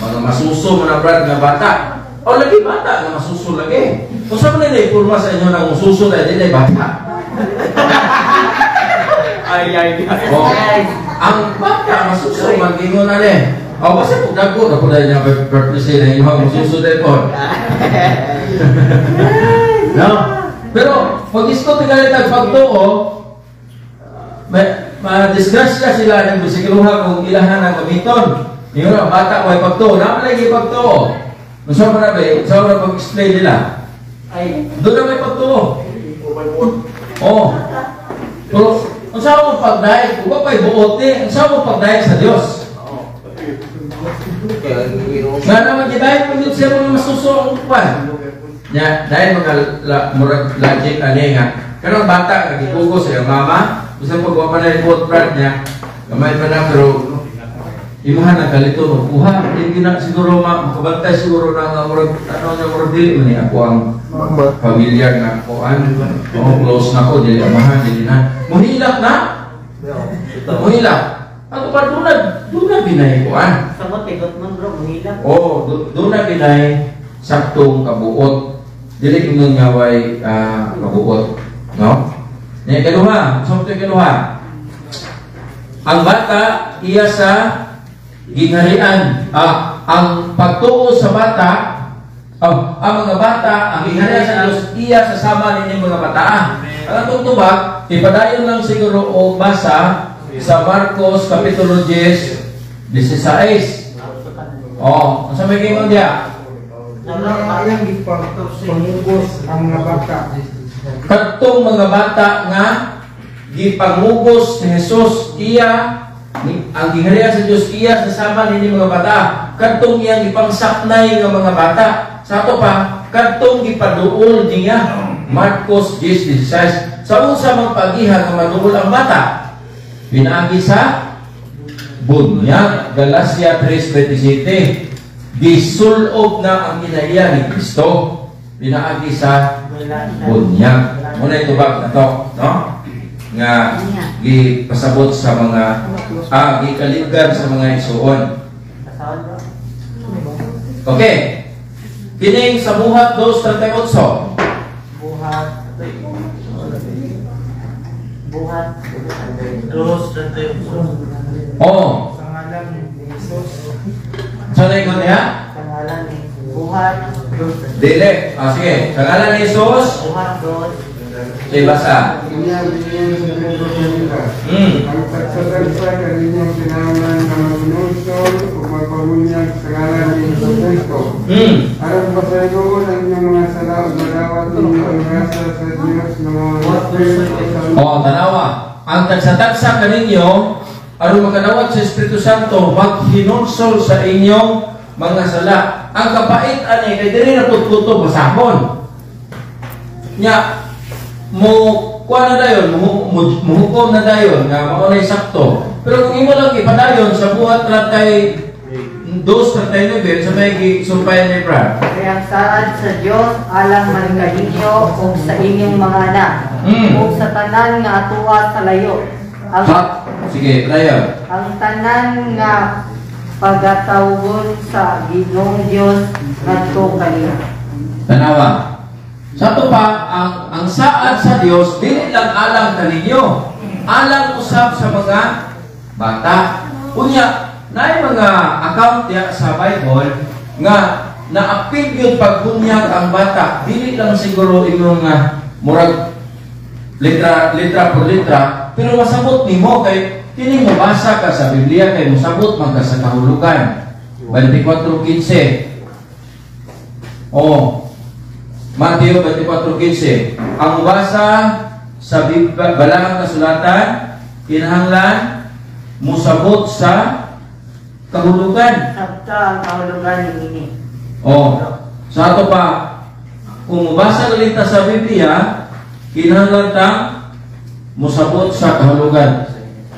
mga masuso mga brad nga bata. O lagi bata nga masuso lagi. Kung saan man nila ipurma sa inyo ng masuso na hindi na bata. Ay, ay, ay. O, ang bata masuso magingon na rin. O, basta kung dagko, ako na niya purpose na inyo ang masuso na po. No? Pero, pag isko tinalitag pagtuo, ma-disgrasya sila ng bisikluha kung ilahan ang gamiton. Yung ang bata way pagtuo, naman lagi pagtuo. Unsa man na ba? Unsa man pag-explain nila? Ay, doon na may pagtuo. Oo. Pero unsa mo pagdayeg? Wa pay buot ni, unsa mo pagdayeg sa Dios? Nga naman gidayeg mo siya mga masuso ang upan. Nya, dahil mga murag logic ani nga. Kanang bata nga gikugo sa iyang mama, bisan pag wa pa na buot brad niya, gamay pa na pero Imuha na kalito og kuha, hindi na siguro makabantay siguro na nga murag ano nga murag dili man ni ako ang pamilyar nga kuan. Oh, close na ko dili amahan dili na. Muhilak na. Muhilak. Ato pa duna ginay kuan. Samot tigot man, bro, muhilak. Oh, duna ginay saktong kabuot. Dili ingon nga way kabuot, no? Nya ikaduha, sa ikaduha. Ang bata iya sa gingharian. Ang pagtuo sa bata, oh, ang mga bata, ang gingharian sa Dios iya sa sama ninyong mga bata. Ang atong tubag, ipadayon lang siguro o basa sa Marcos Kapitulo 10, 16. Oh, unsa may gingon diya? Nga iyang gipangugos ang mga bata. Kadtong mga bata nga gipangugos ni Jesus iya ang gingharian sa Dios iya sa sama ninyo mga bata. Kadtong iyang gipangsaknay nga mga bata. Sa ato pa, kadtong gipaduol niya. Marcos 10:16. Sa unsa man pagiha nga maduol ang bata? Pinaagi sa bunyag. Galacia 3:27. Gisulob na ang kinaiya ni Kristo. Pinaagi sa bunyag. Muna ito ba na to, no? Nga gipasabot sa mga gikaligad sa mga igsuon. Kasawon, bro. Okay. Kining sa Buhat 2:38. Buhat. Buhat. Oh, Sa ngalan ni Jesus. Sa na niya? Sa ngalan ni Buhat. Dili. Sige. Sa ngalan ni Jesus, Buhat 2. Sige, basa. Kanya bigyan sa Pedro kanila. Ang tagsa-tagsa kaninyong kinahanglan na maghinulsol o magpabunyag sa ngalan ni Hesus Kristo. Aron pasayloon ang inyong mga sala ug madawat ninyo ang grasya sa Dios nga mga Espiritu sa Oh, tanawa. Ang tagsa-tagsa kaninyo aron makadawat sa Espiritu Santo, maghinulsol sa inyong mga sala. Ang kapait ani kay diri na pud kuto basahon. Nya mo kuha na dayon, muhukom na dayon nga mao nay sakto. Pero kung imo lang ipadayon sa Buhat 32:39 sa may gisumpayan ni Brad. Kaya ang saad sa Dios alang man kaninyo ug sa inyong mga anak ug sa tanan nga atuwa sa layo. Ang Ha? Sige, padayon. Ang tanan nga pagatawgon sa Ginoong Dios ngadto kaniya. Tanawa. Sa ato pa, ang saad sa Dios dili lang alang kaninyo. Alang usab sa mga bata. Unya, naay mga account diya sa Bible nga naapil yun pagbunyag ang bata. Dili lang siguro imong nga murag letra letra por letra, pero masabot nimo kay kini mobasa ka sa Biblia kay mosabot man ka sa kahulugan. 24:15. Oh, Mateo 24:15. Ang mubasa sa Balaang Kasulatan kinahanglan musabot sa kahulugan. Sabta ang kahulugan niini. Oh, sa ato pa, kung mubasa galinta sa Biblia, kinahanglan tang musabot sa kahulugan.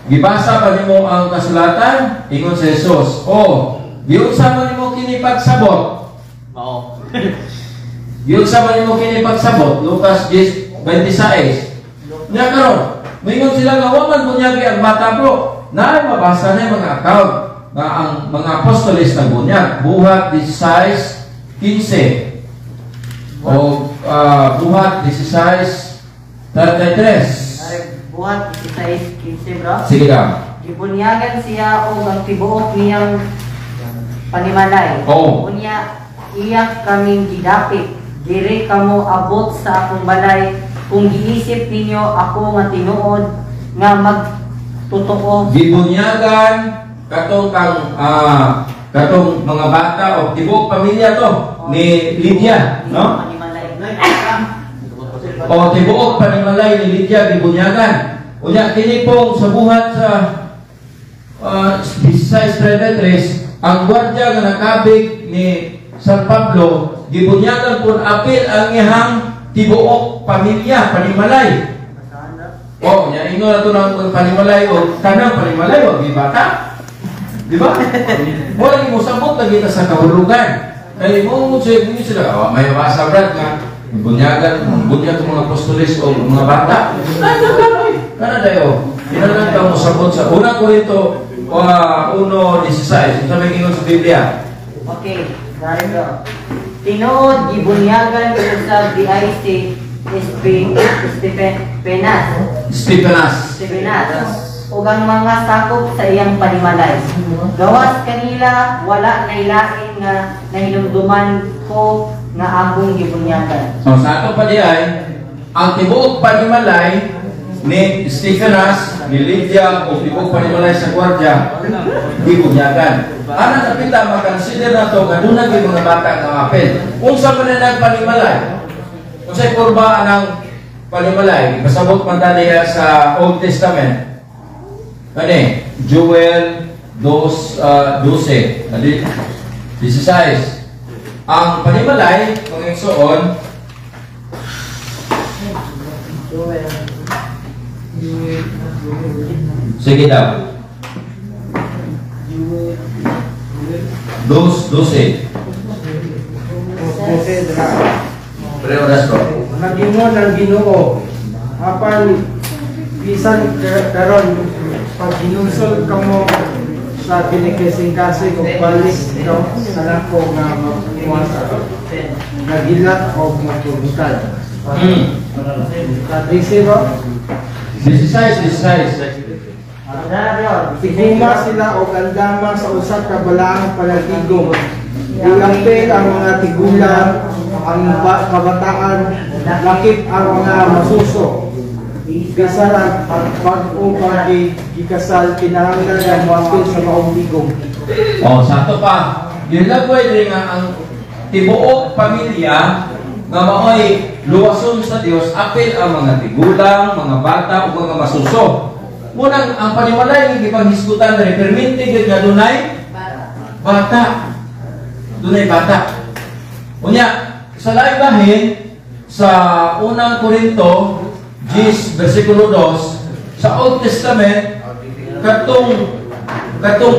Gibasa pa nimo ang kasulatan, ingon sa Jesus. Oh, giunsa man nimo kini pagsabot? Mao. Giunsa man nimo kini pagsabot? Lucas 10:26. Nya karon, moingon sila nga wa man bunyagi ang bata, bro. Naay mabasa na yung mga account nga ang mga apostoles na bunyag. Buhat 16:15 o Buhat 16:33. Ay, Buhat 16:15, bro. Sige lang. Gibunyagan siya og ang tibuok niyang panimalay. Oo. Unya iya kaming gidapit. Diri kamo abot sa akong balay kung giisip ninyo ako nga tinuod nga magtotoo. Gibunyagan katong kang katong mga bata o tibuok pamilya to ni Lydia, no? Panimalay. O tibuok panimalay ni Lydia gibunyagan. Unya kini pong sa Buhat sa 16:33, ang gwardiya nga nakabig ni San Pablo gibunyagan pun apil ang iyang tibuok pamilya, panimalay. Oh, nya ingon na to ng panimalay o tanang panimalay o bata. Di ba? Wala mo sabot lagi ta sa kahulugan. Kay mo sila, oh, may mabasa brad nga bunyagan, bunyag ang mga apostoles o mga bata. Ay, ay, kana dayo. Kinahanglan ka mo sabot sa Unang Korinto 1:16. Unsa may ingon sa Biblia? Okay, dari bro. Tinuod gibunyagan usab di ay si Stephenas. Stephenas. Stephenas ug ang mga sakop sa iyang panimalay. Gawas kanila wala nailain nga nahinumduman ko nga akong gibunyagan. So sa ato pa di ay ang tibuok panimalay ni Stephenas, ni Lydia o tibuok panimalay sa gwardiya gibunyagan. Ana napita makonsider nato nga duna gyud mga bata nga apel. Unsa man ang panimalay? Unsay kurba anang panimalay? Pasabot man ta niya sa Old Testament. Kani Joel 2:12, dali 16. Ang panimalay mga igsoon, sige daw. 2:12. Pre oras ko. Nagingon ang Ginoo, apan bisan karon pag ginulsol kamo sa kinikasing-kasing og balik sa nako nga mapuasa, nagilak og mapugutad. Kadisi ba? 16. Tiguma sila og andama sa usa ka balaang palatigom. Ilapil ang mga tigulang, ang kabataan, lakip ang mga masuso. Bisan ang bag-o pa gikasal, kinahanglan nga moapil sa maong tigom. Oh, sa ato pa, gilagway diri nga ang tibuok pamilya nga maoy luwason sa Dios, apil ang mga tigulang, mga bata ug mga masuso. Munang ang panimalay nga gipanghisgutan diri perminti gyud nga dunay bata. Dunay bata. Unya, sa laing bahin sa Unang Korinto 10 versikulo 2 sa Old Testament, katong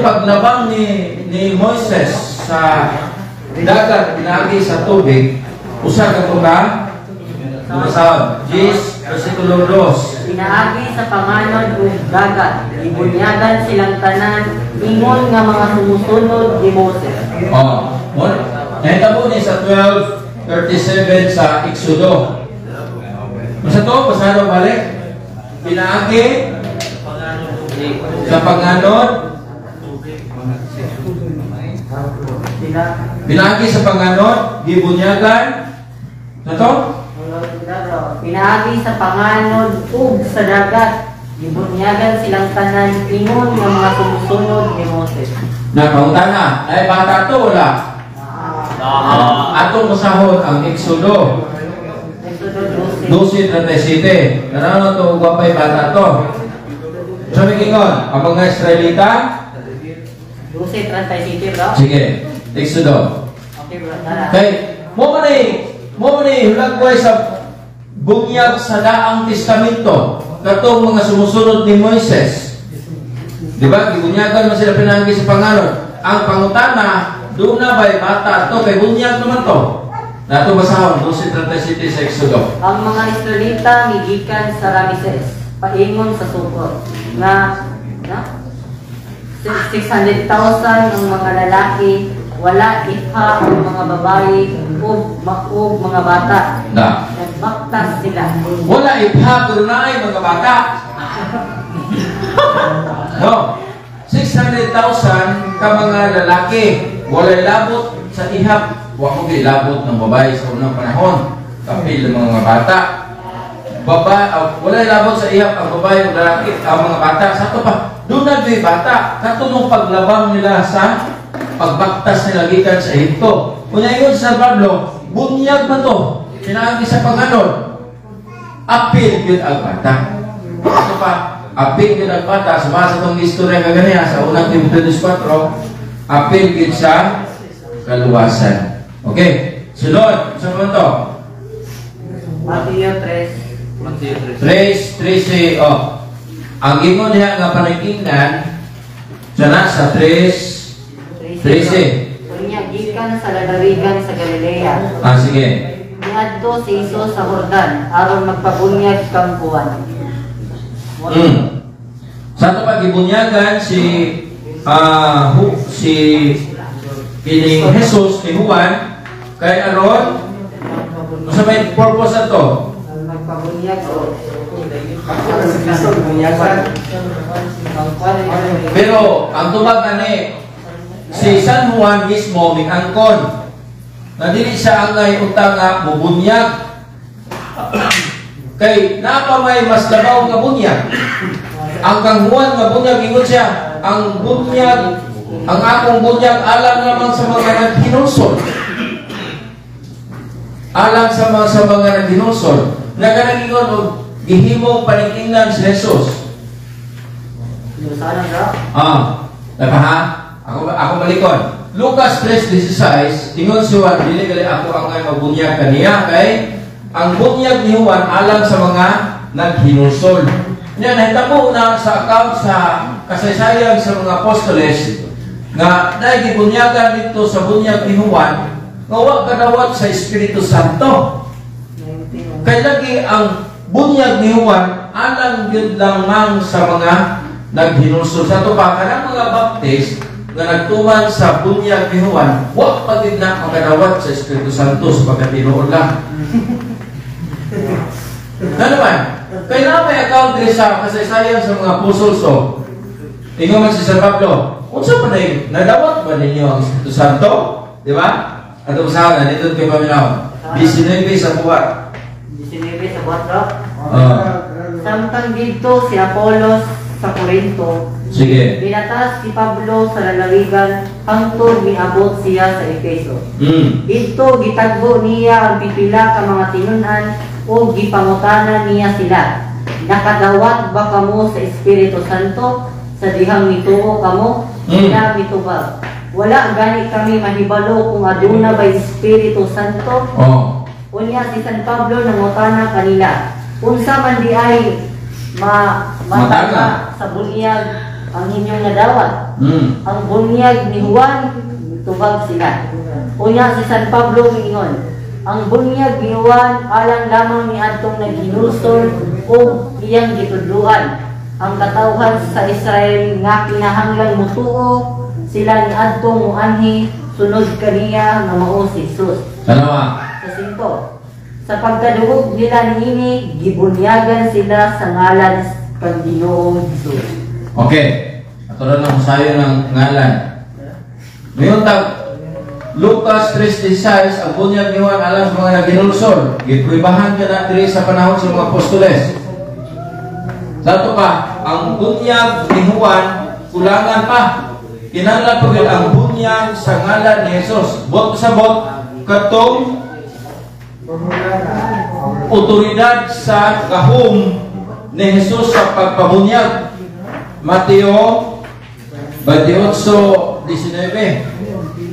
paglabang ni Moises sa dagat pinaagi sa tubig, usa ka ka basahon. 10 versikulo 2. Pinaagi sa panganod ug dagat, gibunyagan silang tanan ingon nga mga sumusunod ni Moses. Oh, nahitabo ni sa 12:37 sa Exodo. Basta to, pasado balik. Pinaagi sa panganod. Pinaagi sa panganod, gibunyagan. Na to? Pinaagi sa panganod ug sa dagat, gibunyagan silang tanan ingon nga mga sumusunod ni Moses. Na pangutana, ay bata to wala? Atong masahon ang Exodo 12:37. Narano to ug wapay bata to. Sabi kingon, ang mga Israelita 12:37 bro. Sige, Exodo. Okay bro, tara. Kay mo man ni hulagway sa bunyag sa Daang Testamento katong mga sumusunod ni Moises. Di ba? Gibunyagan man sila pinaagi sa panganod. Ang pangutana, doon na ba'y bata to? Kay bunyag naman to. Nato basahon, 12:37 sa Exodo. Ang mga Israelita migikan sa Rameses, paingon sa Sukot, nga 600,000 ang mga lalaki, wala iha ang mga babae ug mga bata. Na. Nagbaktas sila. Wala iha pero naay mga bata. No. 600,000 ka mga lalaki, walay labot sa ihap. Wa mo gilabot ng babae sa unang panahon. Kapil ng mga bata. Walay labot sa ihap ang babae ug lalaki, ang mga bata. Sa ato pa, doon na do'y bata. Katong paglabang nila sa pagbaktas nila gikan sa Ehipto. Unya ingon sa Pablo, bunyag man to. Pinaagi sa panganod. Apil gyud ang bata. Ato pa, apil gyud ang bata. Suma sa itong istorya nga ganiya sa Unang Timoteo 2:4, apil gyud sa kaluwasan. Okay, sunod, sa man to? Mateo 3:13. Oh. Ang ingon niya nga panagingnan, Sana sa 3, 13. Unya gikan sa lalawigan sa Galilea. Ah, sige. Niadto si Jesus sa Jordan aron magpabunyag kang Juan. Sa ato pagibunyagan si si kining Jesus ni Juan kay aron sa may purpose ato? Magpabunyag o Ako si Kristo, bunyagan. Pero ang tubag ani si San Juan mismo mingangkon na dili siya angay unta nga mubunyag kay naa pa may mas labaw nga bunyag. Ang kang Juan nga bunyag, ingon siya, ang bunyag, ang akong bunyag alang lamang sa mga naghinulsol, alang sa mga naghinulsol naganang ingon og gihimong paningingnan si Jesus. Sana bro. Ah, dapat ha? Ako balikon. Lucas 3:16, ingon si Juan, dili gali ako ang ngay mabunyag kaniya kay ang bunyag ni Juan alang sa mga naghinulsol. Nya nahitabo na sa account sa kasaysayan sa mga apostoles nga dahil gibunyagan dito sa bunyag ni Juan nga wa kadawat sa Espiritu Santo. Kay lagi ang bunyag ni Juan alang gyud lamang sa mga naghinulsol. Sa ato pa kanang mga baptist nga nagtuman sa bunyag ni Juan, wa pa gid na makadawat sa Espiritu Santo sa pagkatinuod lang. Na naman, kay na may account diri sa kasaysayan sa mga apostol. So, ingon man si San Pablo, unsa pa na nadawat ba ninyo ang Espiritu Santo? Di ba? Ato usahan na dito kay paminaw. 19 sa buhat. 19 sa buhat bro. Ah. Samtang didto si Apolos sa Corinto, Sige. binatas si Pablo sa lalawigan hangtod miabot siya sa Efeso. Didto gitagbo niya ang pipila ka mga tinun-an ug gipangutana niya sila. Nakadawat ba kamo sa Espiritu Santo sa dihang mituo kamo? Sila mitubag, wala gani kami mahibalo kung aduna bay Espiritu Santo. Oh. Unya si San Pablo nangutana kanila, unsa man di ay Matanga matanga sa bunyag ang inyong nadawat? Ang bunyag ni Juan, tubag sila. Unya si San Pablo miingon, ang bunyag ni Juan alang lamang ni adtong naghinulsol ug iyang gitudloan ang katawhan sa Israel nga kinahanglan mutuo sila ni adtong muanhi sunod kaniya nga mao si Jesus. Tanawa. Sa 5, sa pagkaduog nila niini, gibunyagan sila sa ngalan kang Ginoong Jesus. Okay. Ato na lang usayo ng ngalan. Ngayon tag Lucas 3:16, ang bunyag ni Juan alang sa mga naghinulsol. Gipruibahan ka na diri sa panahon sa mga apostoles. Sa ato pa, ang bunyag ni Juan kulangan pa. Kinahanglan pa gyud ang bunyag sa ngalan ni Jesus. Bot sa bot katong otoridad sa gahom ni Jesus sa pagpabunyag. Mateo 28:19.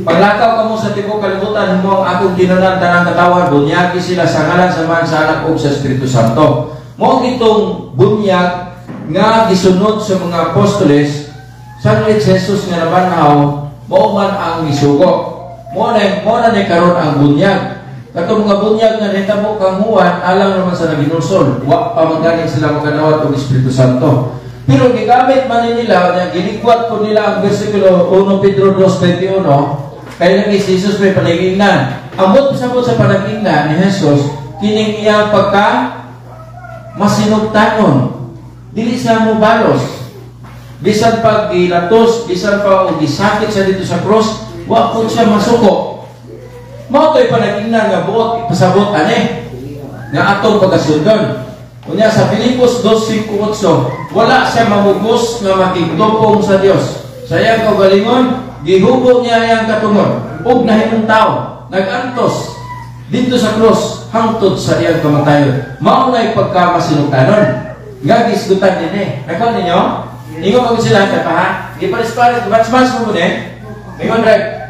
Paglakaw kamo sa tibuok kalibutan, himo ang akong tinunan tanang katawhan, bunyagi sila sa ngalan sa Amahan, sa Anak ug sa Espiritu Santo. Mao gitong bunyag nga gisunod sa mga apostoles sa ni Jesus nga nabanhaw, mao man ang gisugo. Mao na ni karon ang bunyag. Katong mga bunyag nga nahitabo kang Juan, alang naman sa naginulsol, wa pa man gani sila makanawat og Espiritu Santo. Pero gigamit man ni nila, nya giligwat po nila ang bersikulo 1 Pedro 2:21, kay lagi si Jesus may panagingnan. Ang buot pasabot sa panagingnan ni Jesus, kining iyang pagka masinugtanon. Dili siya mobalos. Bisan pag gilatos, bisan pa og gisakit siya dito sa cross, wa po siya masuko. Mao to'y panagingnan nga buot ipasabot ani nga atong pagkasundon. Unya sa Filipos 2:5-8, wala siya mamugos nga makigtupong sa Dios. Sa iyang kaugalingon, gihubo niya iyang katungod ug nahimong tao, nag-antos dito sa cross hangtod sa iyang kamatayon. Mao nay pagkamasinugtanon nga gisgutan dinhi. Nakaw ninyo? Ingon man sila kay pa ha. Giparis-paris, batch-batch mo ni. Ingon rek.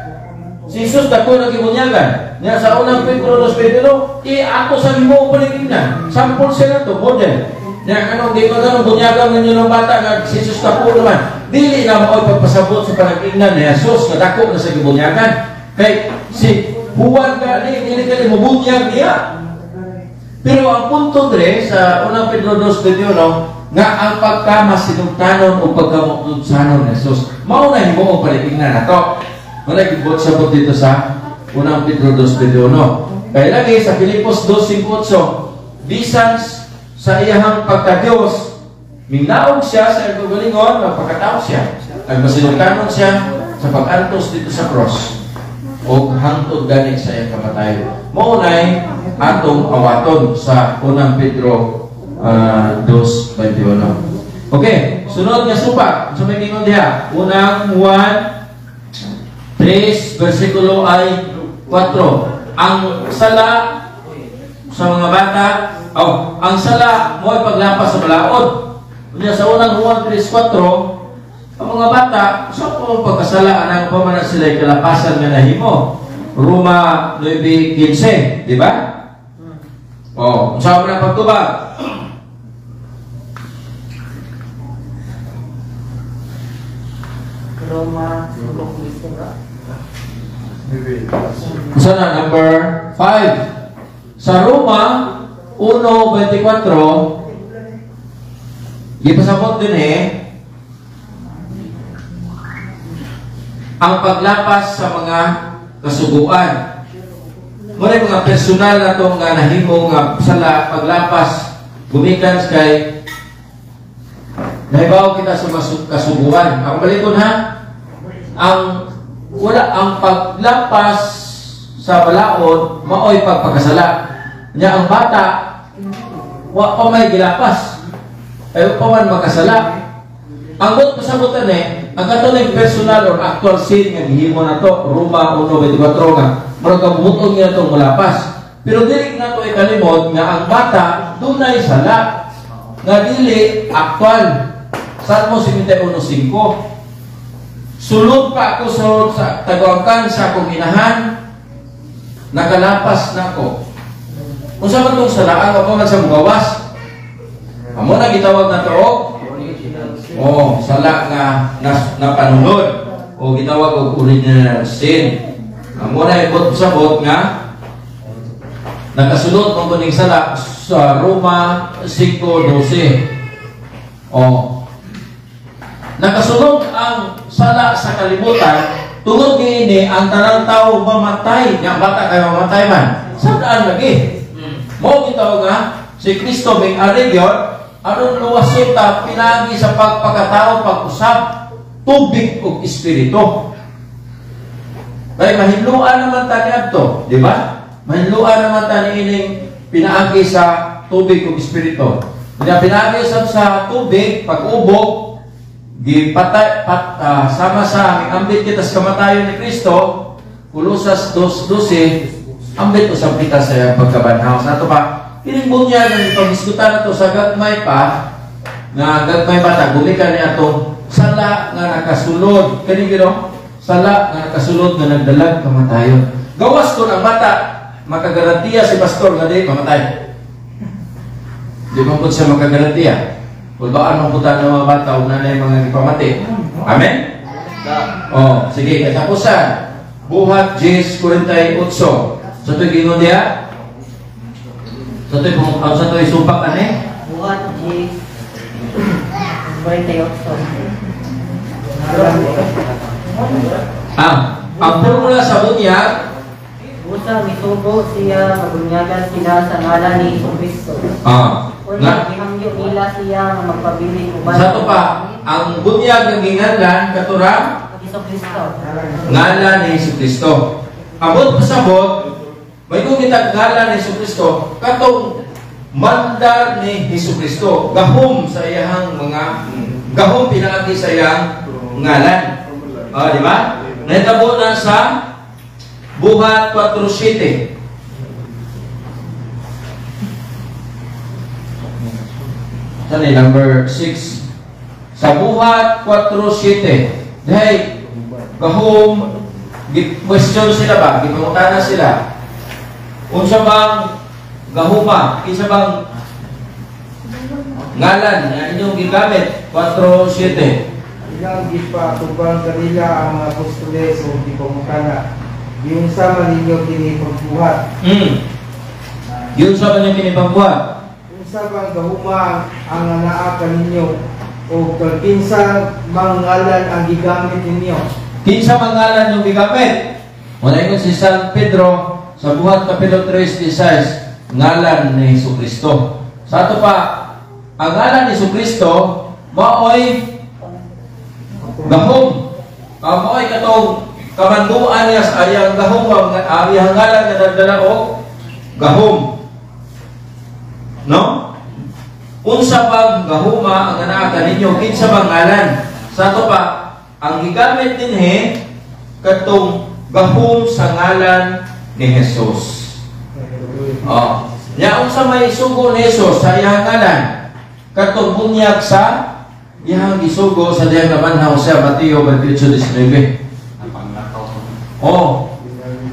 Si Jesus dako na gibunyagan. Nya sa unang Pedro 2:21, i ako sa himo panigingnan. Sample siya na to, model. Nya anong di ko ganong bunyagan ninyo ng bata nga si Jesus dako naman. Dili na mao'y pagpasabot sa panag-ingnan ni Jesus nga dako na sa gibunyagan. Kay si Juan gani dili kani mobunyag niya. Pero ang punto dre sa unang Pedro 2:21 nga ang pagkamasinugtanon o pagkamukdudsanon ni Jesus mao na himuong panag-ingnan nato. Wala gibot sabot dito sa unang Pedro 2:21. Kaya lagi sa Filipos 2:58, bisan sa iyahang pagka-Diyos, minaog siya sa iyang kagalingon, magpakatao siya. Nagmasinugtanon siya sa pag-antos dito sa cross o hangtod gani sa iyang kamatayon. Mao nay atong awaton sa unang Pedro 2:21. Okay, sunod nga supa. Sa may gingon diha, unang Juan 3 versikulo ay 4. Ang sala sa mga bata, oh, ang sala mo ay paglapas sa balaod. Unya sa unang Juan 3:4, ang mga bata, sa so, pagkasala anang pa man sila kalapasan nga nahimo. Roma 9:15, di ba? Oh, unsa man ang pagtubag? Roma 5:15 ba? Unsa na number 5? Sa Roma 1:24, gipasabot din ang paglapas sa mga kasuguan. Muna yung mga personal na itong nga nahimo nga sala paglapas gumikan kay nahibaw kita sa kasuguan. Ang balikon ha, ang wala ang paglapas sa balaod maoy pagpakasala. Nya ang bata wa pa may gilapas. Ay pa man makasala. Ang buot pasabutan ang katuning personal or actual sin nga gihimo na to, Roma 1:24 nga murag kabuoton nga itong mulapas. Pero dili na to ikalimot nga ang bata dunay sala nga dili actual. Salmo 71:5. Sulod pa ako sa taguangkan sa akong inahan, nakalapas na ako. Unsa man tong salaan wa pa man sa mugawas. Amo na gitawag na to oh, sala nga napanunod o gitawag og original sin. Amo na ibot sabot nga nakasulod mo kuning sala sa Roma 5:12. Oh. Nakasulod ang sala sa kalibutan tungod niini ang tanang tawo mamatay. Nya bata kay mamatay man. Sadaan lagi. Mao gitawag nga si Kristo ming ari gyud aron luwason ta pinagi sa pagpakatao, pag-usab, tubig ug espiritu. Kay mahinluan naman ta niadto, di ba? Mahinluan naman ta niining pinaagi sa tubig ug espiritu. Nya pinaagi usab sa tubig, pag-ubog, gipatay sama sa aming ambit kita sa kamatayon ni Kristo, Kolosas 2:12, ambit usab kita sa iyang pagkabanhaw. Sa ato pa, kining bunyag ang ipagdiskutan nato sa gagmay pa, nga gagmay bata, gumikan niya atong sala nga nakasulod. Kani gino? Sala nga nakasulod nga nagdalag kamatayon. Gawas ko ang bata, makagarantiya si pastor nga di mamatay. Di man po siya makagarantiya. Kulbaan man po tayo ng mga bata, huwag na na yung mga gipamati. Amen? Oh, sige, katapusan. Buhat 10:48. Sa ito'y gingon niya? Sa ito'y supak ani? Buhat 10:48. Ang formula sa bunyag, busa misugo siya mabunyagan sila sa ngalan ni Jesucristo. Unya gihangyo nila siya nga magpabilin uban. Sa ito pa, ang bunyag ng ginganlan katura Jesucristo. Ngalan ni Jesucristo. Abot pasabot, may kung kitag ngalan ni Jesucristo, katong mandar ni Jesucristo, gahom sa iyahang mga gahom pinaagi sa iyang ngalan. Di ba? Nahitabo na sa Buhat 4:7. Saan eh? Number 6. Sa Buhat 4:7. Dahil gahom, question sila ba? Gipangutana sila. Unsa bang gahuma? Kinsa bang Ngalan nga inyong gigamit 4:7. Ilang gipatubang kanila ang mga apostoles o gipangutana, giunsa man ninyo kini pagbuhat? Giunsa man ninyo kini pagbuhat? Unsa bang gahuma ang anaa kaninyo o kinsa mang ngalan ang gigamit ninyo? Kinsa mang ngalan yung gigamit? Muna ingon si San Pedro sa Buhat Kapitulo 3:16, ngalan ni Jesucristo. Sa ato pa, ang ngalan ni Jesucristo maoy gahom. Maoy katong kamanduan niya sa iyang gahom, ang iyang ngalan nga nagdala og gahom. No? Unsa bang gahuma ang anaa kaninyo, kinsa bang ngalan? Sa ato pa, ang gigamit dinhi katong gahom sa ngalan ni Jesus. Oh, nya unsa may sugo ni Jesus sa iyang ngalan? Katong bunyag sa iyang gisugo sa diyang nabanhaw sa Mateo 28:19. Oh,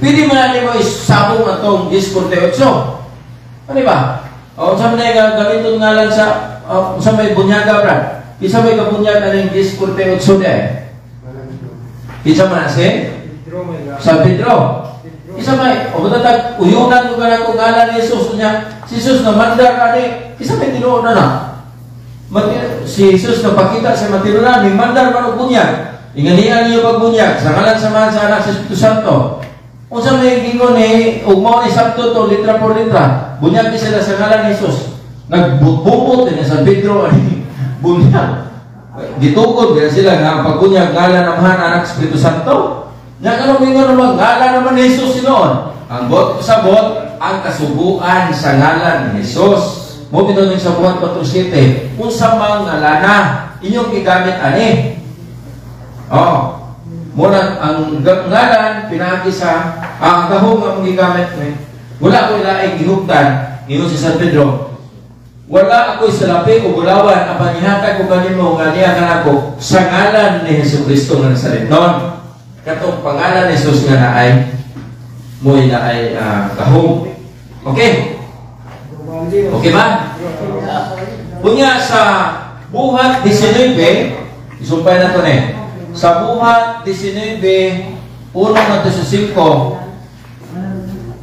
pwede man na nimo isabong atong 10:48. Ano ba? O, unsa man ay gamiton ngalan sa unsa may bunyaga bra? Kinsa may kabunyag aning 10:48 di? Kinsa man si San Pedro. Kinsa may o batatag uyunan ko kana ko ngalan ni Jesus nya. Si Jesus na mandar ani, kinsa may tinuod na na? Si Jesus na pakita sa matinunan ni mandar man og bunyag. Inganian niyo pagbunyag sa ngalan sa Amahan, sa Anak, sa Espiritu Santo. Unsa may gingon ni ug mao ni sabto to litra por litra. Bunyag ni sila sa ngalan ni Jesus. Nagbubot ni San Pedro ani bunyag. Gitugod gani sila nga ang pagbunyag ngalan ng Amahan, Anak, Espiritu Santo. Nya kanang mingon naman ngalan naman ni Jesus sinuon. Ang bot sabot ang kasuguan sa ngalan ni Jesus. Mo bitaw ning sa Buhat 4:7, unsa man ngalana inyong gigamit ani? Oh, muna ang ngalan pinaagi sa ang gahom nga among gigamit ni. Wala ko ilaing gihugtan ingon si San Pedro. Wala ako'y salapi o bulawan apan gihatag ko kanimo nga niya kanako sa ngalan ni Jesucristo nga Nazarenon. Katong pangalan ni Jesus nga naay mo'y naay gahom. Okay? Okay ba? Unya sa Buhat 19, isumpay na to ni. Sa Buhat 19, 1-5,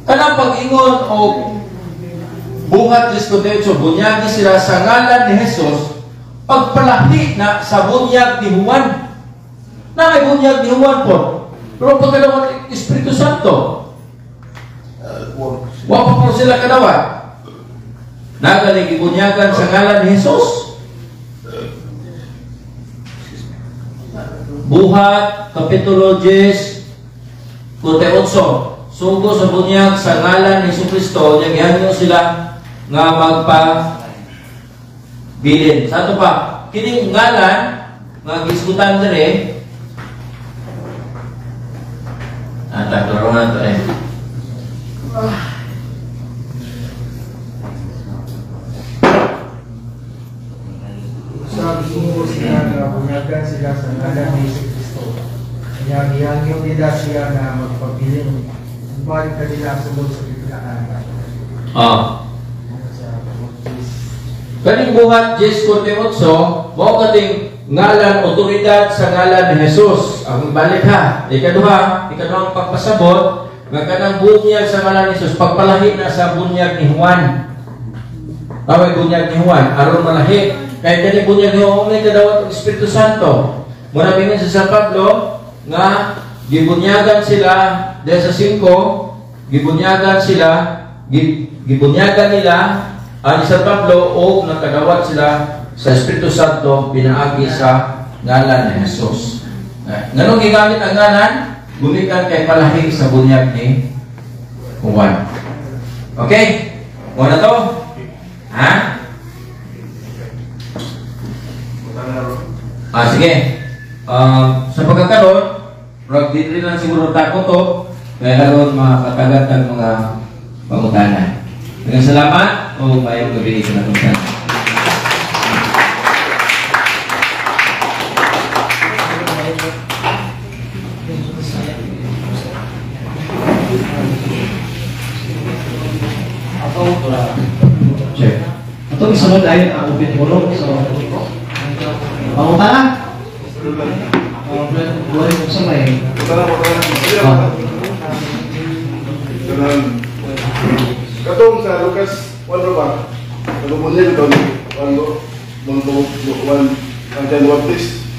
kanang pag-ingon o Buhat 18, bunyagi sila sa ngalan ni Jesus, pagpalahi na sa bunyag ni Juan. Na may bunyag ni Juan po. Pero pagkadawat Espiritu Santo, wa pa po sila kadawat. Nagaling ibunyagan sa ngalan ni Jesus. Buhat, Kapitulo 10, 48. Sugo sa bunyag sa ngalan ni Jesucristo, nya gihanyo sila nga magpabilin. Sa ato pa, kining ngalan nga gisgutan diri, klaro na ito eh. Sa sugo sila nga bunyagan sila sa ngalan ni Jesucristo. Kaya gihangyo nila siya na magpabilin. Balik kanila sulod sa biblaan. Kaning Buhat 10:48, mao kating ngalan otoridad sa ngalan ni Jesus. Ang balik ha. Ikaduha, ikaduhang pagpasabot nga kanang bunyag sa ngalan ni Jesus pagpalahi na sa bunyag ni Juan. Tawag bunyag ni Juan aron malahi. Kay kani bunyag ni Juan may kadawat og Espiritu Santo. Muna bingon si San Pablo nga gibunyagan sila dahil sa 5, gibunyagan sila, gibunyagan nila ang San Pablo o nakadawat sila sa Espiritu Santo pinaagi sa ngalan ni Jesus. Nganong gigamit ang ngalan? Gumikan kay palahi sa bunyag ni Juan. Okay? Wala to? Ha? Sige. Sa pagkakaroon, rag dili lang siguro tako to, kaya aron makatagat ang mga pangutana. Maraming salamat o mayong gabi sa napunta. Check. Ito Ito isunod ayon ang open forum. So, pangutana. Buhay mo sa may. Ah. Katong sa Lucas 1 ba? Nagbunyag ito, 1, 1, 1, John Baptist.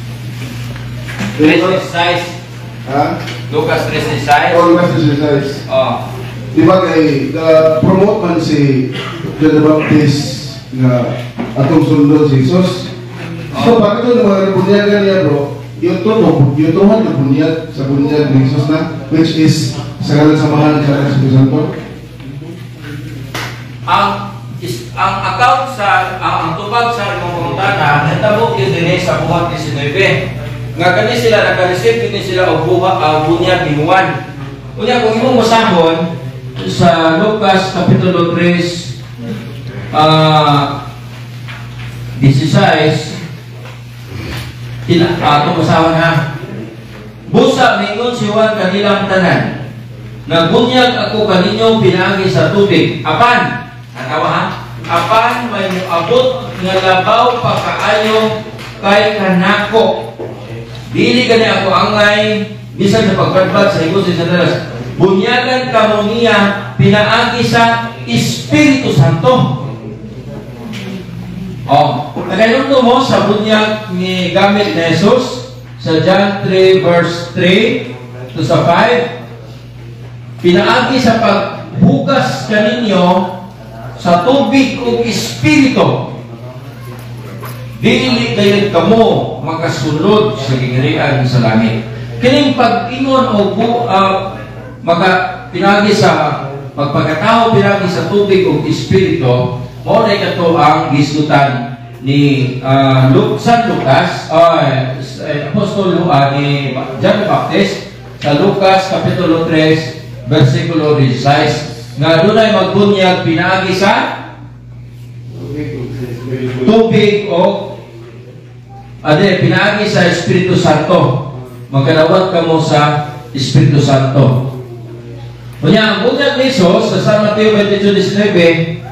3:16. Ha? Lucas 3:16. Oh, Lucas 3:16. Oh. Di ba kay promote man si John the Baptist nga atong sundon si Jesus. So bakit ito mga nabunyagan niya, bro? Yung to, yung tuhan na bunyag sa bunyag ni Jesus na, which is sa ngalan sa Amahan sa Espiritu Santo. Ang account sa ang tubag sa imong pangutana nahitabo gyud dinhi sa Buhat 19. Nga kani sila naka-receive gyud sila og buhat bunyag ni Juan. Unya kung imong basahon sa Lucas kapitulo 3 16 ila ato basahon ha. Busa mingon si Juan kanilang tanan, "Nabunyag ako kaninyo pinaagi sa tubig. Apan," natawa ha? "Apan may muabot nga labaw pa kaayo kay kanako. Dili gani ako angay bisan sa pagbadbad sa higos sa sandalas. Bunyagan kamo niya pinaagi sa Espiritu Santo." Oh, nakainumdum mo sa bunyag ni gamit ni Jesus sa John 3 verse 3 to sa 5, pinaagi sa paghugas kaninyo sa tubig ug espiritu, dili dayon kamo makasulod sa gingharian sa langit. Kining pag-ingon og maka pinaagi sa pagpagkatao pinaagi sa tubig ug espiritu, mao na kato ang gisgutan ni San Lucas, Apostol ni John the Baptist sa Lucas kapitulo 3 versikulo 16 nga dunay magbunyag pinaagi sa tubig o pinaagi sa Espiritu Santo. Magkadawat kamo sa Espiritu Santo. Unya ang bunyag ni Jesus sa San Mateo 22:19,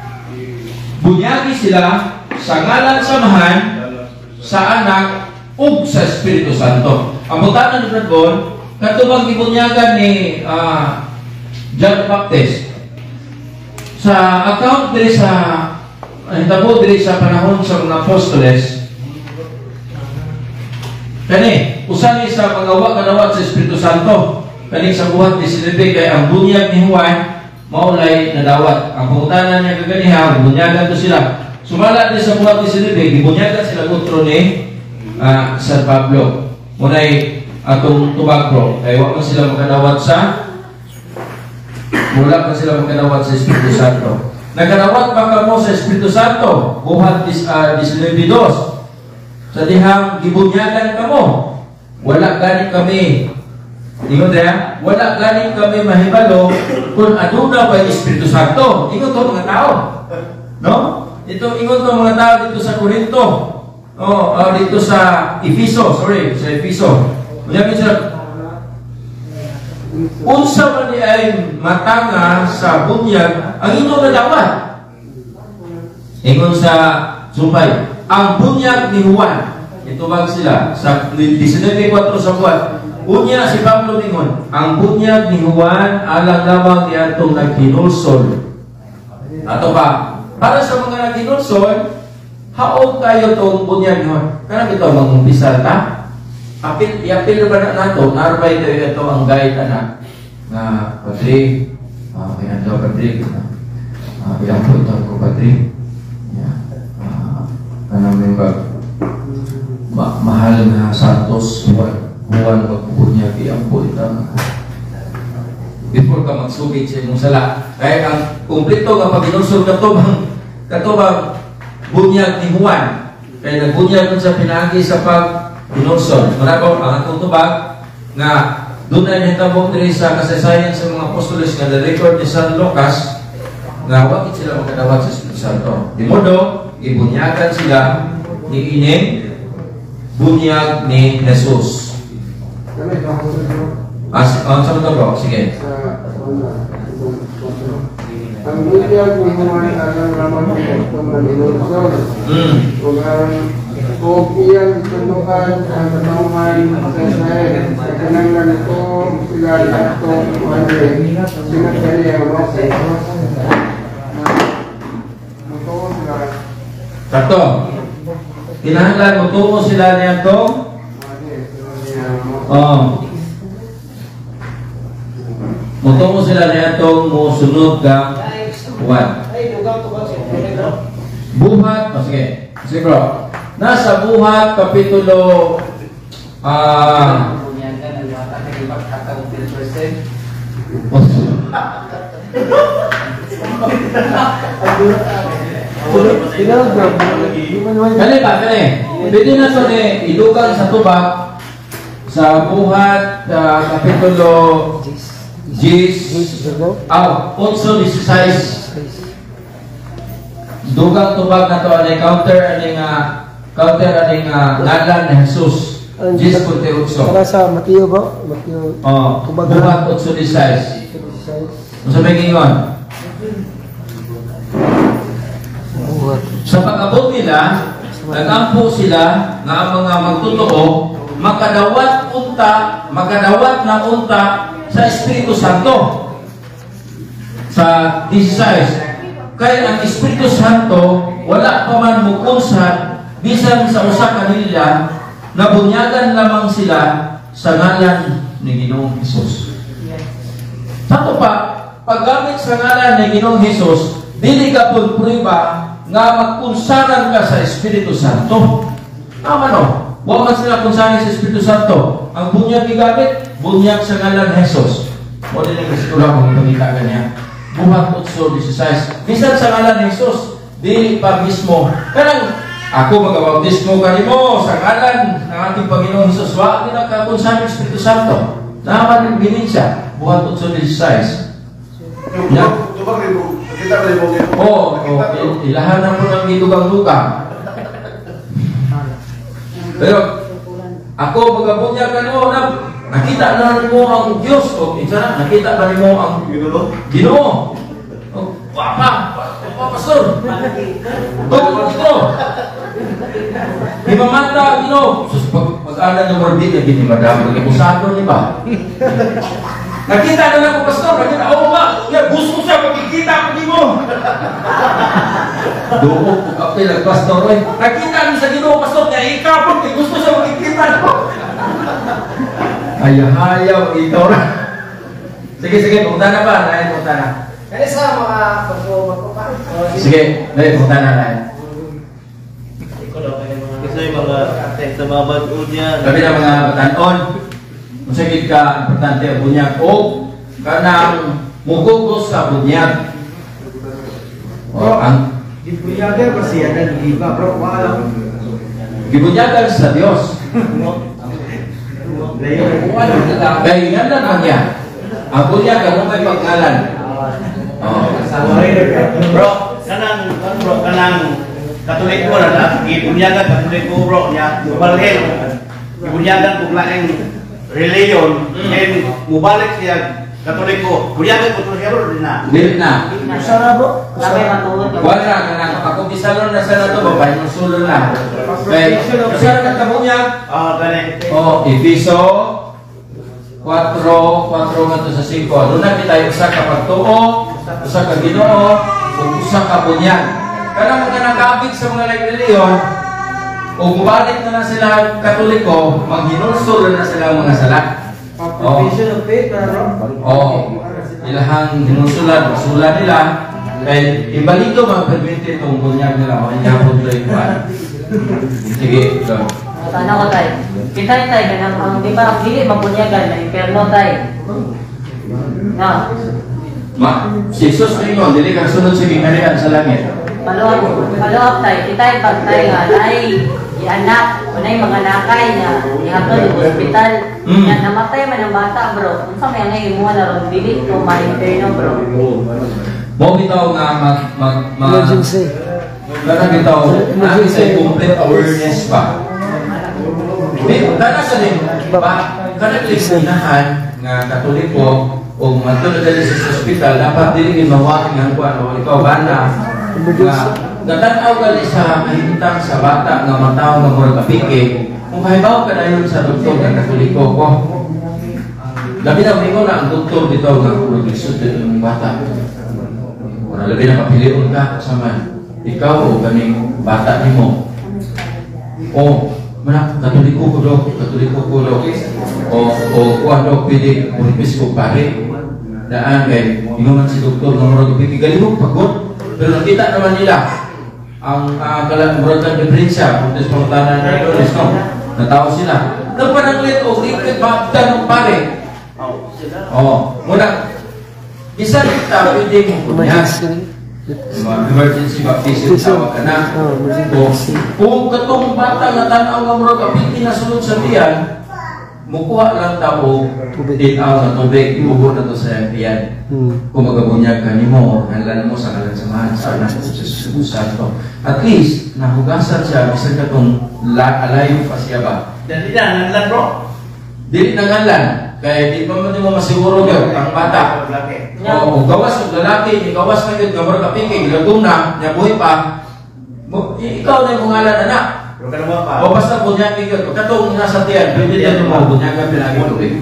bunyagi sila sa ngalan sa Amahan, sa Anak ug sa Espiritu Santo. Ang butanan ni Brad Bon, kadto bang gibunyagan ni John the Baptist sa account diri sa hitabo diri sa panahon sa mga apostoles, kani usa ni sa mga wa kadawat sa Espiritu Santo kani sa Buhat 19, kay ang bunyag ni Juan maulay nadawat. Ang pangutana niya kaganiha, bunyagan to sila. Sumala din sa Buhat 19, gibunyagan sila utro ni San Pablo. Munay atong tubag, bro, kay wa man sila makadawat sa wala pa sila makadawat sa Espiritu Santo. Nagkadawat pa kamo sa Espiritu Santo Buhat 19:2. Sa dihang gibunyagan kamo, wala gani kami. Ingon diha, wala gani kami mahibalo kung aduna ba Espiritu Santo. Ingon to mga tao. No? Ito ingon to mga tao dito sa Corinto. Oh, dito sa Efeso, sorry, sa Efeso. Unya sila, unsa man ni ay matanga sa bunyag ang inyong nadawat? Ingon sa Zumbay, ang bunyag ni Juan. Itubag sila sa 19:4 sa buwan. Unya si Pablo mingon, ang bunyag ni Juan alang lamang niadtong naghinulsol. Ato pa, para sa mga naghinulsol, haog kayo tong bunyag ni Juan. Kanang ito mangumpisal ta? Apil, iapil ba na nato? Narbay tayo ito ang guide anak nga padre, may adlaw padre, ilang po ito ko padre. Yeah. Kanang may mahal nga Santos Juan magbunyag iampo ito. Before ka magsugid sa imong sala, kaya ang kumpleto nga pag-inusog katubang bunyag ni Juan, kaya nagbunyag kun sa pinaagi sa pag hinulsol. Manabaw ang atong tubag nga doon ay nahitabo diri sa kasaysayan sa mga apostoles nga na-record ni San Lucas nga wa sila makadawat sa Espiritu Santo. Di modo, gibunyagan sila ni ining bunyag ni Jesus. Sa to bro? Sige. Ang bunyag ni Juan alang lamang itong manginulsol. Ug ang ug iyang gitudloan ang katawhan sa Israel. Sa kinahanglan nito sila niadtong muanhi sinod kaniya nga Moses. Mutuo sila. Kato. Kinahanglan mutuo sila niadtong Muanhi sunod niya nga Moses. Oh. Mutuo sila niadtong mosunod ka Juan. Buhat, oh, sige. Sige, bro. Nasa Buhat kapitulo Bunyagan ang bata kay pagkatag 10%. Kani ba, kani? Pwede na to ni ilugang sa tubak sa Buhat kapitulo 10 aw 8:16. Dugang tubag na to ani counter ani nga counter ani nga ngalan ni Jesus. 10:8. Para sa Mateo ba? Mateo. Oh, Buhat 8:16. Unsa may gingon? Sa pag-abot nila, nagampo sila nga ang mga magtotoo makadawat na unta sa Espiritu Santo. Sa 16, kay ang Espiritu Santo wala pa man mukunsad bisan sa usa kanila, nabunyagan lamang sila sa ngalan ni Ginoong Hesus. Sato pa, paggamit sa ngalan ni Ginoong Hesus, dili ka pud prueba nga magkunsaran ka sa Espiritu Santo. Tama no? Wa man sila kunsaran sa Espiritu Santo. Ang bunyag gigamit, bunyag sa ngalan ni Hesus. Mo din ang bersikulo kung ipangita kaniya. Buhat 8:16. Bisan sa ngalan ni Hesus, dili pa mismo. Kanang ako magabautismo kanimo sa ngalan ng ating Panginoong Hesus, wa gid nakakunsaran sa Espiritu Santo. Naman ang bilin siya. Buhat 8:16. Ya. Oo, ilahan na po ng idugang-dugang. Pero ako magabunyag kanimo na nakita na nimo ang Dios o kinsa na nakita na nimo ang Ginoo. O wapa, wapa pastor. Tungkol ito. Himamata Ginoo. Sus pag-aral ng morbid na gini madam, pag-usado ni ba? Nakita na lang ko pastor, nakita, oo ba? Ya gusto siya pagkikita ko nimo. Duo ko kapil ang pastor oy. Nakita ni sa Ginoo pastor niya ikapon kay gusto siya magkikita ko. Ayahayaw ikaw ra. Sige sige, punta na ba? Dahil punta na. Kani sa mga pagko pa. Sige, dahil punta na dahil. Kasi mga sa mga bag-o niya. Labi na mga batan-on. Unsa gid ka importante ang bunyag o kanang mugugos sa bunyag. O ang Gibunyagan ba siya na giba bro? Wala. Gibunyagan sa Dios. Kay ngalan ang niya. Ang bunyag ang may pagkalan. Oh. Bro, kanang bro kanang Katoliko na gibunyagan Katoliko bro niya mubalhin. Gibunyagan kung laing reliyon, then mubalik siya Katoliko. Bunyagan ko siya bro di na. Dili na. Usara bro. Lamay matuod. Wala na nakakumpisalon na sa nato ba pahinulsulon na. Kay usara ka kabunyag. Ah, gani. Oh, Efeso 4, 4 ngadto sa 5. Aduna kita usa ka pagtuo, usa ka Ginoo, ug usa ka bunyag. Kanang mga nakaabig sa mga relihiyon, ug mubalik na na sila Katoliko, maghinulsol na sila ang mga sala. Profession of faith bro. Oo. Ilahang hinulsulan, sulan nila kay ibalito man permite itong bunyag nila o inyapon to yung. Sige, go. Ano ko tay? Kita tay kanang ang di ba ang dili mabunyagan na imperno tay. Na. Ma, si Jesus ningon dili ka sunod sa gingharian sa langit. Follow up tay. Kita pag tay nga nay ianak, unay mga nakay nga ihatod og ospital. Nga namatay man ang bata bro. Unsa may ang imuha na ron dili to ma-imperno bro. Mo bitaw nga mag mag mag Emergency. Kana bitaw, emergency complete awareness ba. Di, kana sa din ba kana inahan nga Katoliko O ngadto na dali sa ospital, dapat dili gid mawa nga kuan o ikaw bana nga natan-aw gali sa kahimtang sa bata nga mataw nga murag apike, kung kahibaw ka dayon sa doktor nga Katoliko ko. Labi na mingon na ang doktor dito nga murag lisod dito ng bata. Wala, labi na papilion ka sa man ikaw o kaning bata nimo. O mana, Katoliko ko, dok, Katoliko ko, dok. O kuan, dok, pwede mo ko pare. Daan kay ingon man si doktor nga murag apike, galihok pagod. Pero nakita naman nila ang kala murag kang diferensya kung sa pangutana na Adonis, no? Natawa sila. Nagpananglit og liquid baptism ng pare. Oh, muna isa kita pwede mo kunya. Emergency baptism tawag ka na. Oh, emergency. O, kung katong bata nga tan-aw nga murag apiki na sulod sa tiyan, mukuha lang ta og tubig. Tinaw nga tubig, ibubo na to sa tiyan. Kung magabunyag ka nimo, ngalan mo sa ngalan sa Amahan, sa Anak, sa Espiritu Santo. At least, nahugasan siya, bisan katong alayo pa siya ba. Dali na, nanlan, bro. Dili na ngalan, kay di pa man mo masiguro gyud ang bata. Oo, gawas og lalaki, ni gawas na gyud nga murag apiki, gilagom na, nya buhi pa. Mo, ikaw na yung ngalan, anak. Pero ka naman pa. O basta bunyag gyud, katong nasa tiyan, pwede na mo bunyagan pinagi tubig.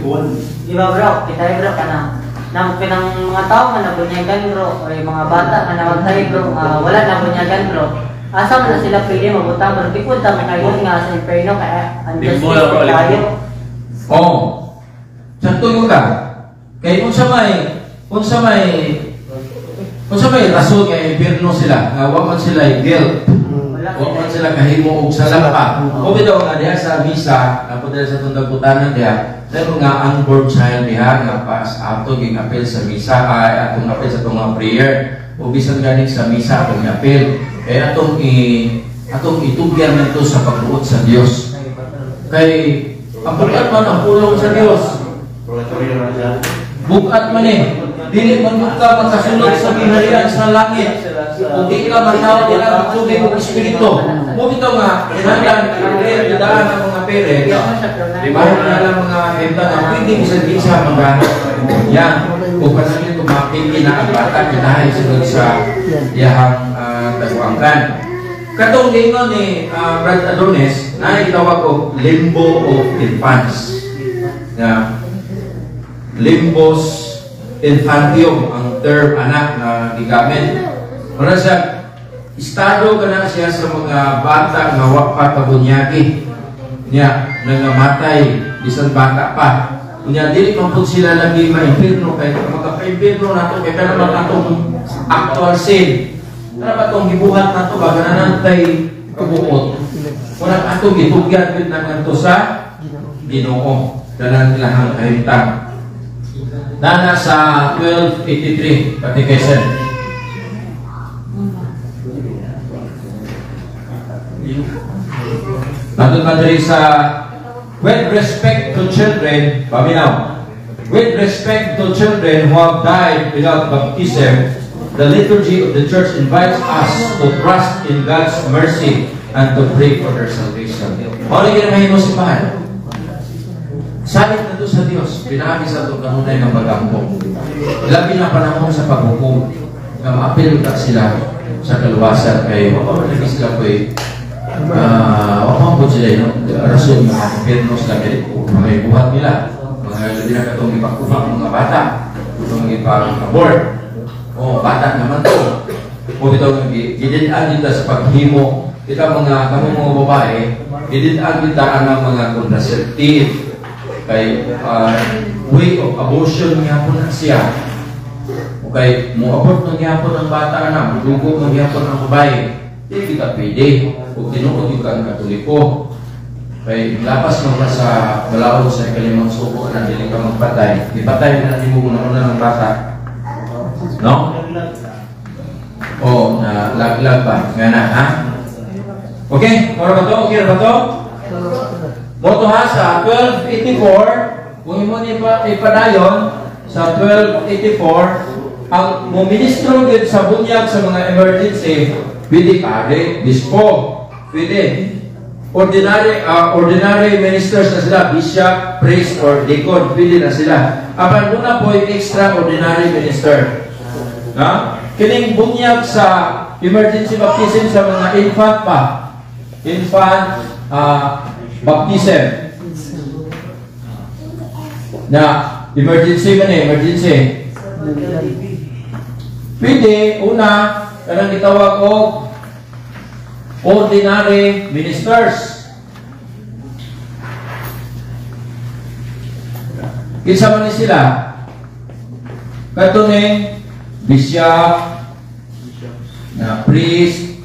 Di ba, bro, kita, bro, kanang nang pinang mga tao nga nabunyagan, bro, o yung mga bata nga namatay, bro, nga wala nabunyagan, bro. Asa man na sila pwede mabutang, bro? Di po ta makayon nga sa impyerno kaya ang Limbo justice lang, bro, limbo. tayo. Oo. Sakto yun ka. Kay unsa may rason nga impierno sila, nga wa man sila guilt. Wala. Wa man sila kahimo og sala pa. O bitaw nga diha sa misa, napo dira sa tong dagputanan diha, dahil nga unborn child diha nga pas ato ging apel sa misa, ay atong apel sa atong mga prayer o bisan ganing sa misa atong apel. Kay atong itugyan nito sa pagbuot sa Dios. Kay ang bugat man ang pulong sa Dios. Bugat man eh. Dili man gud ka makasulod sa gingharian sa langit kung di ka matawo nila ang tubig ug espiritu. Mo bitaw nga kinahanglan prayer daan ang mga parents. Di ba na lang mga henta nga pwede bisan isa magana. Yan. Kung kanang kung mapili na ang bata kinahay sulod sa iyahang taguangkan. Katong giingon ni Brad Adonis na gitawag og limbo of infants. Na limbus infantium ang term anak na gigamit. Mura siya, estado ka na siya sa mga bata nga wa pa kabunyagi. Nya, nangamatay, bisan bata pa. Unya, dili man pud sila lagi maimpirno kay magkapaimpirno nato kay kana man atong actual sin. Kana ba tong gibuhat nato ba gananan tay kabuot. Murag atong gitugyan gid na ngadto sa Ginoo dalan ilahang kahimtang. Nana sa 1283 Catechism. Nandun man diri sa with respect to children, paminaw. With respect to children who have died without baptism, the liturgy of the church invites us to trust in God's mercy and to pray for their salvation. Mao lagi na mahimo simbahan. Salit na to sa Dios, pinaagi sa atong kanunay nga pag-ampo. Labi na panahon sa paghukom nga maapil ka sila sa kaluwasan kay wa pa lagi sila koy wa pa po sila no rason nga impierno sila kay mga buhat nila, mga labi na katong gipakuha mga bata, katong gipang-abort. Oh, bata naman to. O bitaw nga gidid-an kita sa paghimo kita mga kamo mga babae, gidid-an kita ang mga contraceptive kay way of abortion nga po na siya. Okay, mo abort na gyapon ang bata na, mudugo na gyapon ang babae. Di kita pwede. Kung tinuod yung kang Katoliko. Kay lapas mo ka sa balaod sa ikalimang suko na dili ka magpatay. Ipatay na nimo una-una ng bata. No? O, na laglag ba? Nga na, ha? Okay? Mora ba to? Okay ba to? Moto ha sa 1284, kung imo ni ipadayon sa 1284, ang mo ministro gid sa bunyag sa mga emergency, pwede pare, bispo, pwede. Ordinary ministers na sila, bishop, priest, or deacon, pwede na sila. Apan muna po yung extraordinary minister. Ha? Kining bunyag sa emergency baptism sa mga infant pa. Infant baptism. Na emergency man eh, emergency. Pwede, una, kanang gitawag og ordinary ministers. Kinsa man ni sila? Kato ning bishop, na priest,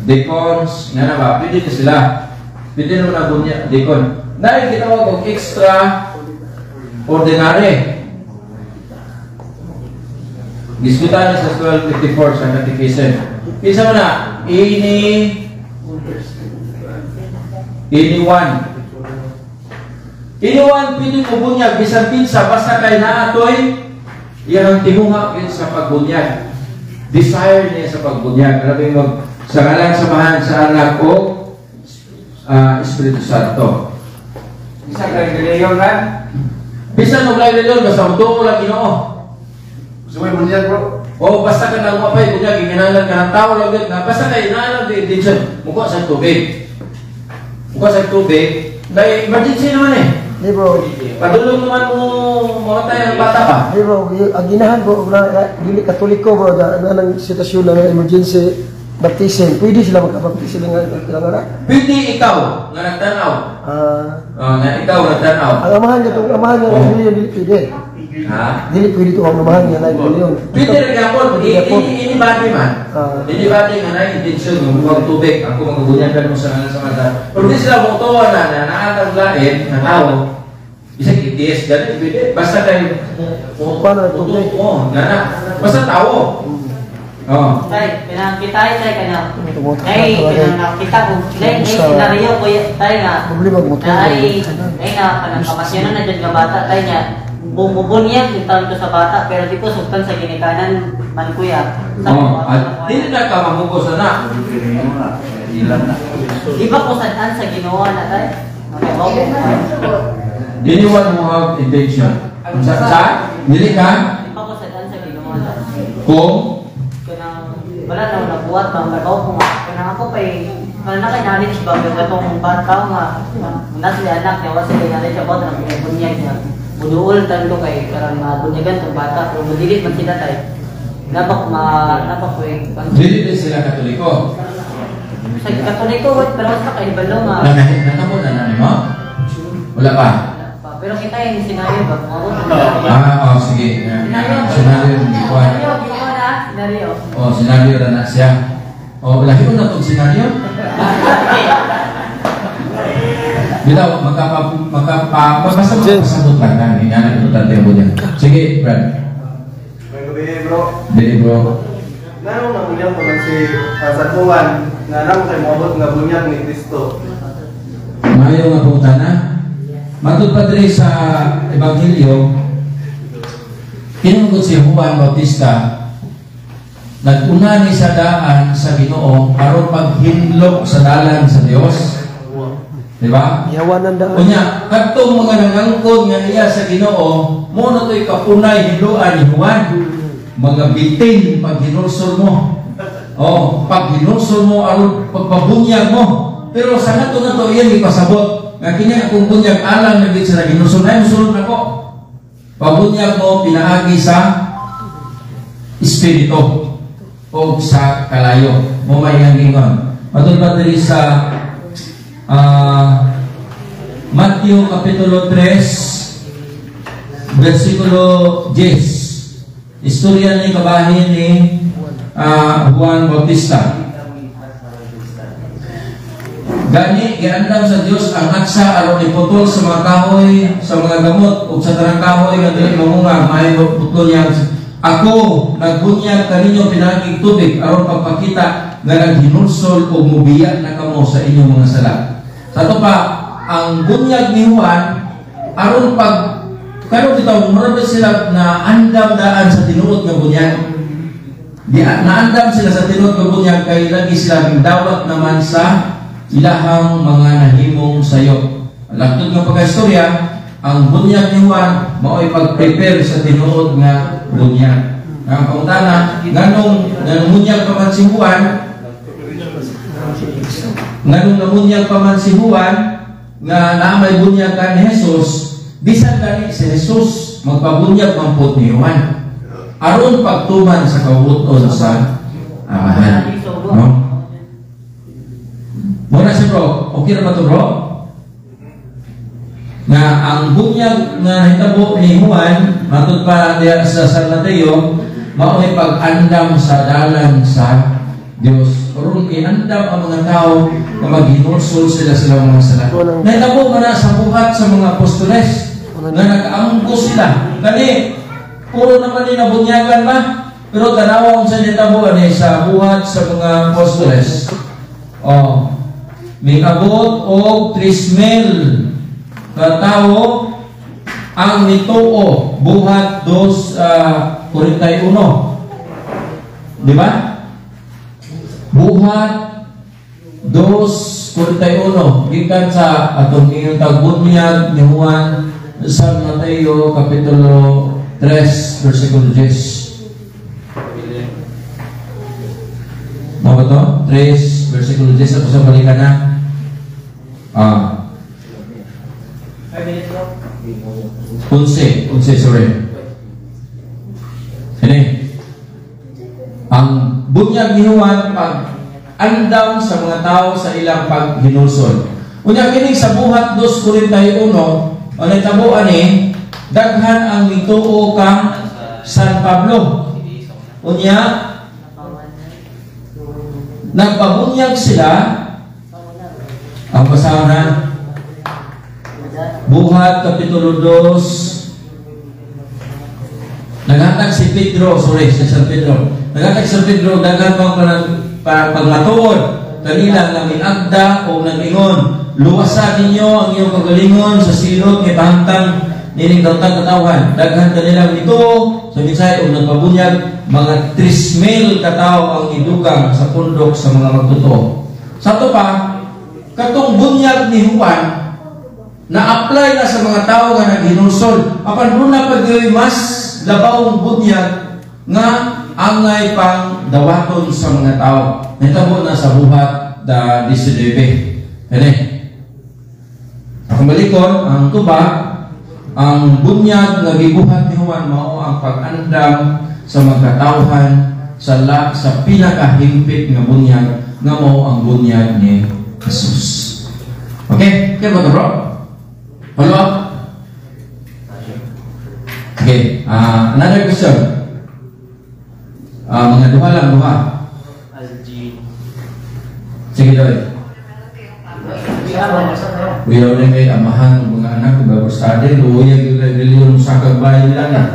deacons, nga na ba? Pwede ni sila. Pwede naman na bunya, deacon. Dahil gitawag og extra ordinary. Diskutan niya sa 1254 sa Catechism. Kinsa man na? Anyone. Anyone pwede mo bunyag bisan kinsa basta kay naatoy iyang tinguha gyud sa pagbunyag. Desire niya sa pagbunyag. Grabe mag sa ngalan samahan sa Anak o Espiritu Santo. Isa kay Leon na. Bisan og lain leon basta mutuo lang Ginoo. Gusto mo bunyag, bro? O basta ka nang mapay bunyag ginahanglan ka ng tao lang gyud na basta kay naa lang di intention mukuha sa tubig. Mukuha sa tubig, dahil emergency naman eh. Di bro. Padulong naman mo mamatay ang bata pa. Di bro, ang ginahan bro, dili Katoliko bro, na nang sitwasyon na emergency baptism. Pwede sila magka-baptism nga nga. Pwede ikaw nga nagtanaw. Nga ikaw nagtanaw. Ang amahan niya tong amahan niya oh. Dili pwede. Ha? Dili pwede to ang amahan niya na yun. Pwede rin gapon, anybody man. Anybody nga na intention nga mukuha tubig, ako magubunyagan mo sa ngalan sa mata. Pero di sila mutuwa na naatang lain na tao. Bisag itis, ganun pwede. Basta kay paano tubig? Oo, gana. Basta tao. Oh. Tay, pinakita tay kana. Ay, pinakita ko. Nay, senaryo ko tay nga. Problema mo tay. Ay na kanang kamasyonan na jud nga bata tay niya. Bumubunyag yung taon ko sa bata pero di ko sugtan sa ginikanan man kuya. Oh, dili na ka mamugos na. Di ba ko sad-an sa Ginoo na tay? Okay, okay. Anyone who have intention. Sa dili ka? Di ba ko sad-an sa Ginoo na? Kung kanang wala na nabuhat bang kabaw ko nga kanang ako pay wala na kay knowledge ba nga katong bata nga na sila anak niya wala sila knowledge about ang bunyag niya. Buduol tan ko kay karang mabunyagan tong bata pero mudilit man sila tay. Napak ma napak ko dili din sila Katoliko. Sa Katoliko what pero sa kay balo nga. Nanamo na nimo? Wala pa. Pero kita yung senaryo ba? Oh, sige. Senaryo Senaryo. Oh, senaryo na siya. Oh, lahi na tong senaryo. Bitaw, basta magpasabot lang na. Nga na importante ang bunyag. Sige, Brad. May gabi, bro. Dili, bro. Nanong nabunyag ko man si San Juan, na nang kay moabot nga bunyag ni Kristo. Mayo nga punta na. Matod pa diri sa Ebanghelyo, kinungkot si Juan Bautista, nag-una ni sa daan sa Ginoo aron paghinlok sa dalan sa Dios. Di ba? Yawanan daan. Unya, kadtong mga nangangkon nga niya sa Ginoo, mo na to'y kapunay hinluan ni Juan. Mga bitin pag hinulsol mo. Oh, pag hinulsol mo aron pagpabunyag mo. Pero sa nato na to iyan ipasabot. Nga kini akong bunyag alang na gid sa ginulsol. Nay musulod nako. Pabunyag mo pinaagi sa espiritu o sa kalayo. Mo may iyang ingon. Matod pa diri sa Matthew Kapitulo 3 versikulo 10. Istorya ni kabahin ni Juan Bautista. Gani giandam sa Dios ang aksa aron iputol sa mga kahoy, sa mga gamot ug sa tanang kahoy nga dili mamunga, maayo putol niya. Ako nagbunyag kaninyo pinaaging tubig aron pagpakita nga naghinulsol o mubiya na kamo sa inyong mga sala. Sa ato pa, ang bunyag ni Juan aron pag karon bitaw murag sila na andam daan sa tinuod nga bunyag. Di naandam sila sa tinuod nga bunyag kay lagi sila dawat naman sa ilahang mga nahimong sayo. Langtod nga pagkaistorya, ang bunyag ni Juan mao'y pag-prepare sa tinuod nga bunyag. Ang pangutana, nganong namunyag pa man si Juan, nganong namunyag pa man si Juan nga naa may bunyag kan ni Jesus, bisan gani si Jesus magpabunyag man pud ni Juan aron pagtuman sa kabubut-on sa Amahan. No? Muna si bro, okay na ba to, bro? Nga ang bunyag nga nahitabo ni Juan, matud pa diya sa San Mateo, mao'y pag-andam sa dalan sa Dios. Aron iandam ang mga tao nga maghinulsol sila sa mga sala. Nahitabo man na sa buhat sa mga apostoles nga nag-amgo sila. Kani puro naman ni nabunyagan ba? Pero tanawa unsa nahitabo ani sa buhat sa mga apostoles. Oh, mingabot og 3,000 ka tawo ang nituo, Buhat 2:41. Di ba? Buhat 2:41 gikan sa atong ingon tagbunyag ni Juan, San Mateo kapitulo 3 versikulo 10. Mao ba to? 3 versikulo 10, ako sa balikan na. 5 minutes, bro. 11, sorry. Ini. Ang bunyag ni Juan pag andam sa mga tao sa ilang paghinulsol. Unya kini sa Buhat 2:41, ang nahitabo ani, daghan ang mituo kang San Pablo. Unya nagpabunyag sila. Ang basahan na Buhat Kapitulo 2. Naghatag si Pedro, sorry, si San Pedro. Naghatag si San Pedro, daghan pang pagmatuod kanila nga miagda o nag-ingon, luwasa ninyo ang iyong kagalingon sa silot nga pahantang nining daotang katawhan. Daghan kanila nito sa minsay og nagpabunyag, mga 3,000 katawo ang idugang sa pundok sa mga magtotoo. Sa ato pa, katong bunyag ni Juan na-apply na sa mga tao nga naghinulsol. Apan duna pa gyud mas labawong bunyag nga angay pang dawaton sa mga tao. Nahitabo na sa Buhat da 19. Kani. Akong balikon, ang tubag, ang bunyag nga gibuhat ni Juan mao ang pag-andam sa mga katawhan sa pinakahimpit nga bunyag nga mao ang bunyag ni Jesus. Okay? Okay ba ito, bro? Follow up? Okay. Another question. Mga duha lang, duha. Sige, Doy. Kuya ni kay amahan ng mga anak, Bible study, luya gyud kay reliyon sa kagbayan lang.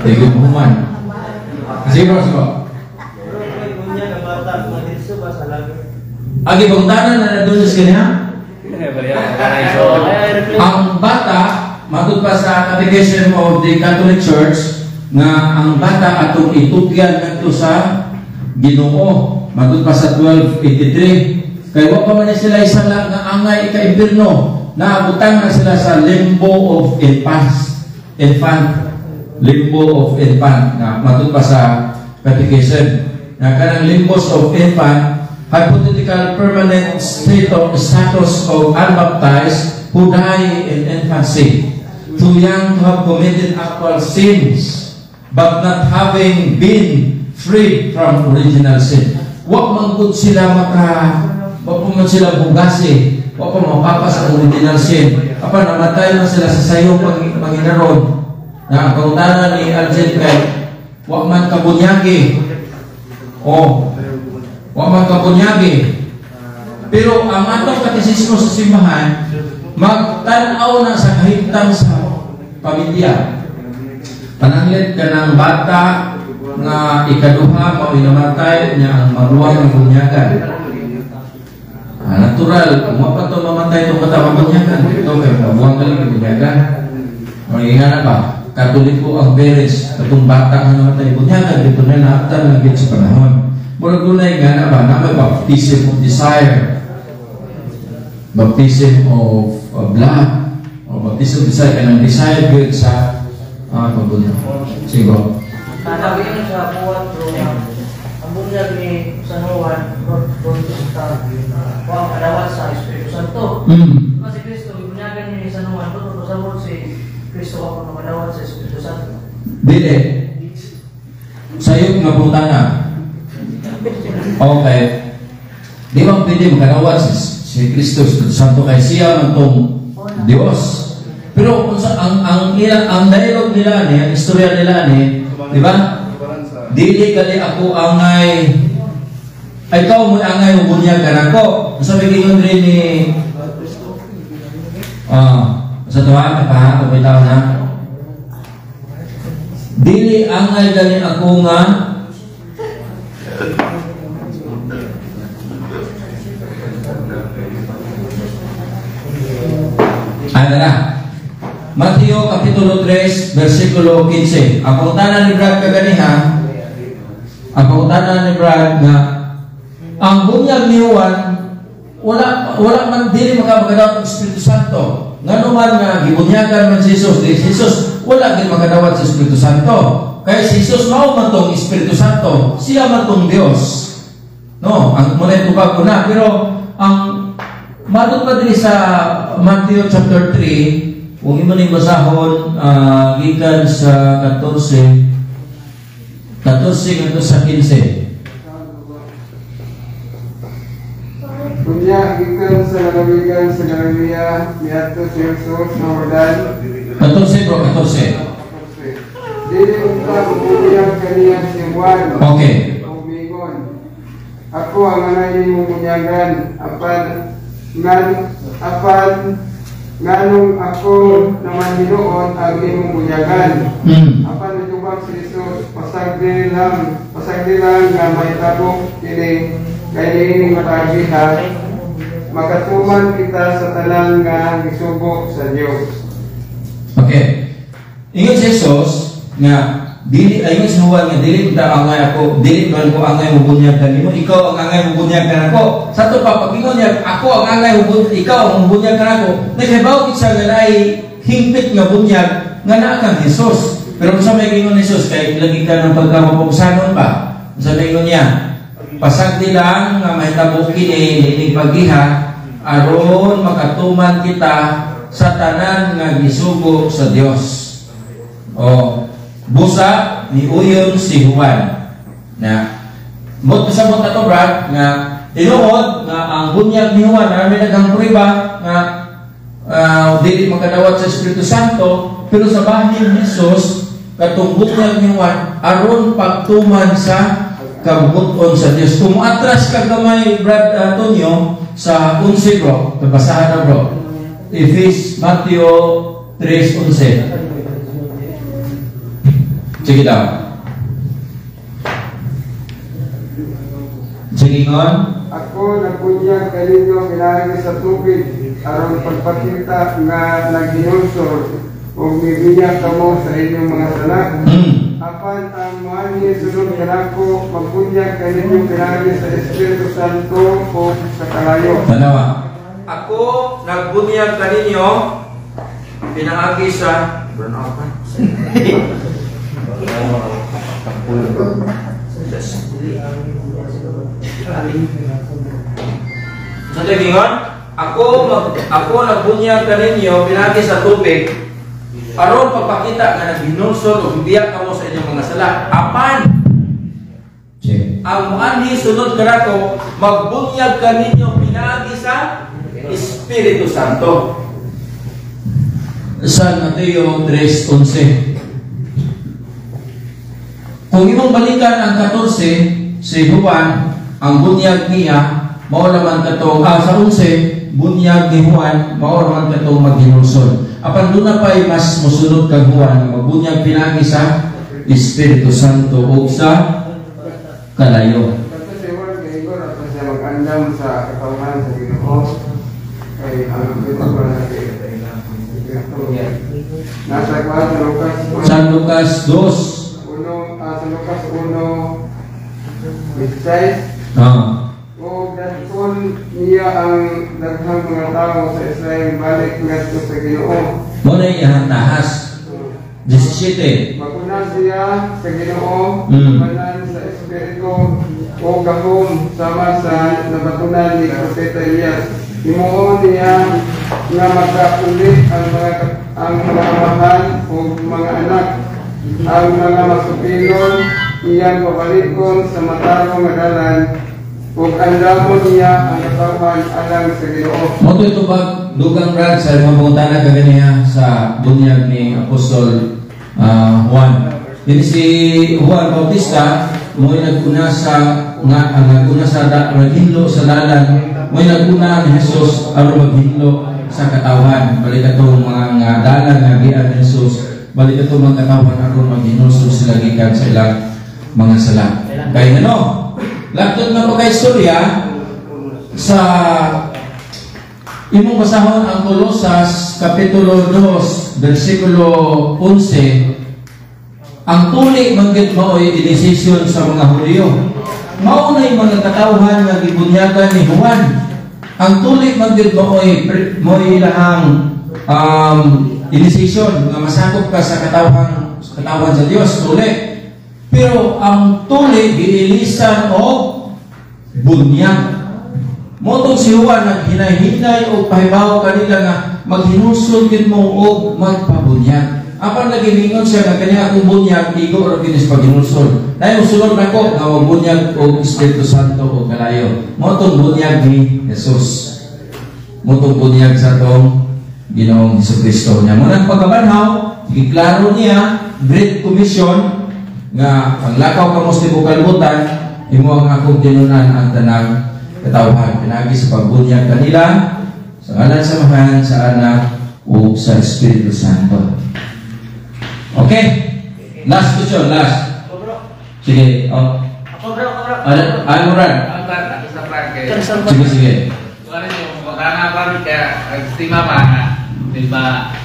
Tigo mo man. Sige, bro, sige. Agi pangtanan na nadun sa kanya? Ang bata, matod pa sa Catechism of the Catholic Church, nga ang bata atong itugyan ngadto sa Ginoo. Matod pa sa 1283. Kay wa pa man sila isala nga angay ika-impierno, naabutang na sila sa limbo of infant. Infant. Limbo of infant. Na matod pa sa Catechism. Na kanang limbos of infant, hypothetical permanent state of status of unbaptized who die in infancy, too young to have committed actual sins, but not having been freed from original sin. Wa man gud sila maka, wa pa man sila bugasi, wa pa mapapas ang original sin. Apan namatay man sila sa sayong panginaron. Na ang pangutana ni Aljen kay wa man kabunyagi. Oh, wa man kabunyagi. Pero ang atong katisismo sa simbahan magtan-aw na sa kahimtang sa pamilya. Pananglit ka ng bata nga ikaduha mao namatay niya ang maguwang ng bunyagan. Natural, kung wa pa to mamatay itong bata mabunyagan, ito kay mabuwang ka lang bunyagan. Mangingan ba? Katoliko ang parents, katong bata nga namatay, bunyagan dito na naaptan lang sa panahon. Murag dunay nga na ba, na may baptism of desire, baptism of blood, o baptism of desire, kanang desire good sa pagbunyag. Sige bro. Sabi yun sa buwan bro, ang bunyag ni San Juan, Bautista, ang kadawat sa Espiritu Santo. Kasi Kristo, ibunyagan ni San Juan, bro, pasabot si Kristo ako na madawat sa Espiritu Santo. Dili. Sayop nga putana. Okay. Di ba pwede makadawat si Kristo Espiritu Santo kay siya man tong Dios. Pero kung sa ang dialogue nila ni, ang istorya nila ni, di ba? Dili kali ako angay ay ikaw mo angay mubunyag kanako. Sa giingon rin ni sa tuwa ka pa bitaw na. Dili angay gani ako nga ano na? Mateo Kapitulo 3, versikulo 15. Ang pangutana ni Brad kaganiha, ang pangutana ni Brad nga ang bunyag ni Juan wala man dili makadawat ng Espiritu Santo. Ngano man nga gibunyagan man si Jesus, di si Jesus wala gid makadawat sa Espiritu Santo. Kay si Jesus mao man tong Espiritu Santo, siya man tong Dios. No, ang muna tubag ko na, pero ang matod pa diri sa Matthew chapter 3, kung imo ning basahon gikan sa 14 ngadto sa 15. Unya gikan sa lalawigan sa Galilea niadto si Jesus sa Jordan. 14 bro, 14. Dili unta mubunyag kaniya si Juan. Okay. Umingon, ako ang angay nimong bunyagan, apan nganong ako naman hinuon ang imong bunyagan. Apan nitubag si Jesus, pasagdi lang nga mahitabo kini kay niining matagiha, makatuman kita sa tanan nga gisugo sa Dios. Okay. Ingon si Jesus nga dili ayon si Juan nga dili ta angay ako, dili man ko angay mubunyag kanimo, ikaw ang angay mubunyag kanako. Sa ato pa pagingon niya ako ang angay mubunyag, ikaw ang mubunyag kanako. Naghibaw gid siya nga naay hingpit nga bunyag nga naa kang Jesus. Pero unsa may gingon ni Jesus kay lagi ka ng pagkamapugsanon pa. Unsa may ingon niya? Pasagdi lang nga mahitabo kini niining paggiha aron makatuman kita sa tanan nga gisugo sa Dios. O busa ni uyon si Juan. Na mot pasabot ato Brad nga tinuod nga ang bunyag ni Juan na may daghang prueba nga dili makadawat sa Espiritu Santo, pero sa bahin ni Jesus katong bunyag ni Juan aron pagtuman sa kabubuton sa Dios. Kung atras ka gamay Brad Antonio sa 11 bro, basahan na bro. Efes Mateo 3:11. Sige daw. Sige ngon. Ako nagbunyag kaninyo pinaagi sa tubig aron pagpakita nga naghinulsol ug mibiya kamo sa inyong mga sala. Apan ang muanhi sulod kanako magbunyag kaninyo pinaagi sa Espiritu Santo ug sa kalayo. Tanawa. Ako nagbunyag kaninyo pinaagi sa burnout pa. Sa tagingon, ako nagbunyag kaninyo pinaagi sa tubig aron pagpakita nga naghinulsol o bibiyak kamo sa inyong mga sala. Apan ang muanhi sunod kanako magbunyag kaninyo pinaagi sa Espiritu Santo. San Mateo 3:11. Kung imong balikan ang 14, si Juan, ang bunyag niya, mao naman katong sa 11, bunyag ni Juan, mao naman katong maghinulsol. Apan doon na pa'y mas musunod kang Juan, magbunyag pinaagi sa Espiritu Santo o sa kalayo. Kato si Juan kay Igor ato siya mag-andam sa katawhan sa Ginoo. Kay ang ito ko na kay Nasa kuan sa Lucas San Lucas 2. 1, sa Lucas 1 16. O dadkon niya ang daghang mga tao sa Israel balik ngadto sa Ginoo. Mo na iyang tahas. 17. Maguna siya sa Ginoo, manan sa Espiritu o gahom sama sa nabatunan ni Propeta Elias. Himuon niya nga makauli ang mga amahan o mga anak, ang mga masupilon iyang pabalikon sa matarong nga dalan ug andamon niya ang katawhan alang sa Ginoo. Mo to ba dugang Brad sa imong pangutana kaganiha sa bunyag ni Apostol Juan. Dili si Juan Bautista mo'y naguna sa nga naguna sa naghinlo sa dalan, mo'y naguna ni Jesus aron maghinlo sa katawhan. Balik atong mga nga dalan nga gian ni Jesus, balik atong mga katawhan aron maghinulsol sila gikan sa ilang mga sala. Kay ngano? Langtod na pagka-istorya sa imong basahon ang Kolosas Kapitulo 2, versikulo 11, ang tuli manggid mao'y idesisyon sa mga Hudiyo. Mao na'y mga katawhan nga gibunyagan ni Juan. Ang tuli manggid mao'y mao'y ilahang idesisyon nga masakop ka sa katawhan sa Dios, tuli. Pero ang tuli giilisan og bunyag. Motong si Juan naghinay-hinay og pahibaw kanila nga maghinulsol gid mo og magpabunyag. Apan lagi ningon siya nga kanya akong bunyag igo ra kinis paghinulsol. Dayon sulod nako nga mabunyag og Espiritu Santo og kalayo. Motong bunyag ni Jesus. Motong bunyag sa atong Ginoong Hesukristo. Nya mo nang pagkabanhaw, giklaro niya Great Commission nga panglakaw kamo sa tibuok kalibutan, imo ang akong tinunan ang tanang katawhan pinaagi sa pagbunyag kanila sa ngalan sa Amahan, sa Anak ug sa Espiritu Santo. Okay? Last question, last. Sige, oh. Ako bro, ako bro. Ano Brad? Sige, sige. Di ba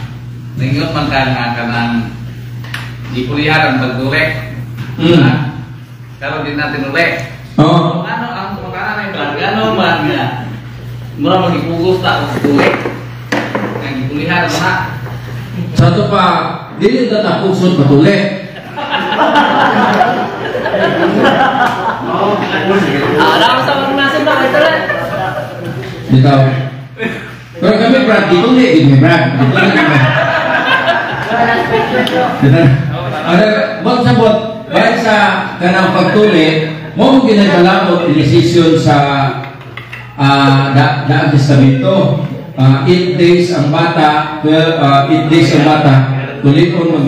ningot man ka nga kanang gipulihan ang pagdulek. Karon din natin uli. Oo. Ano ang pagkana na yung gano man nga mura magipugos ta og dulek. Nga gipulihan ang mga. Sa ato pa dili ta tapugsod patuli. Ah, sa mga nasa ba ito lang. Dito. Pero kami Brad, dituli gid mi Brad. Dituli kami. Ano, bot sa bot, bayan sa kanang pagtuli, mo mo ginagalabot decision sa Daang Testamento. 8 days ang bata, 8 days ang bata, tulikon mo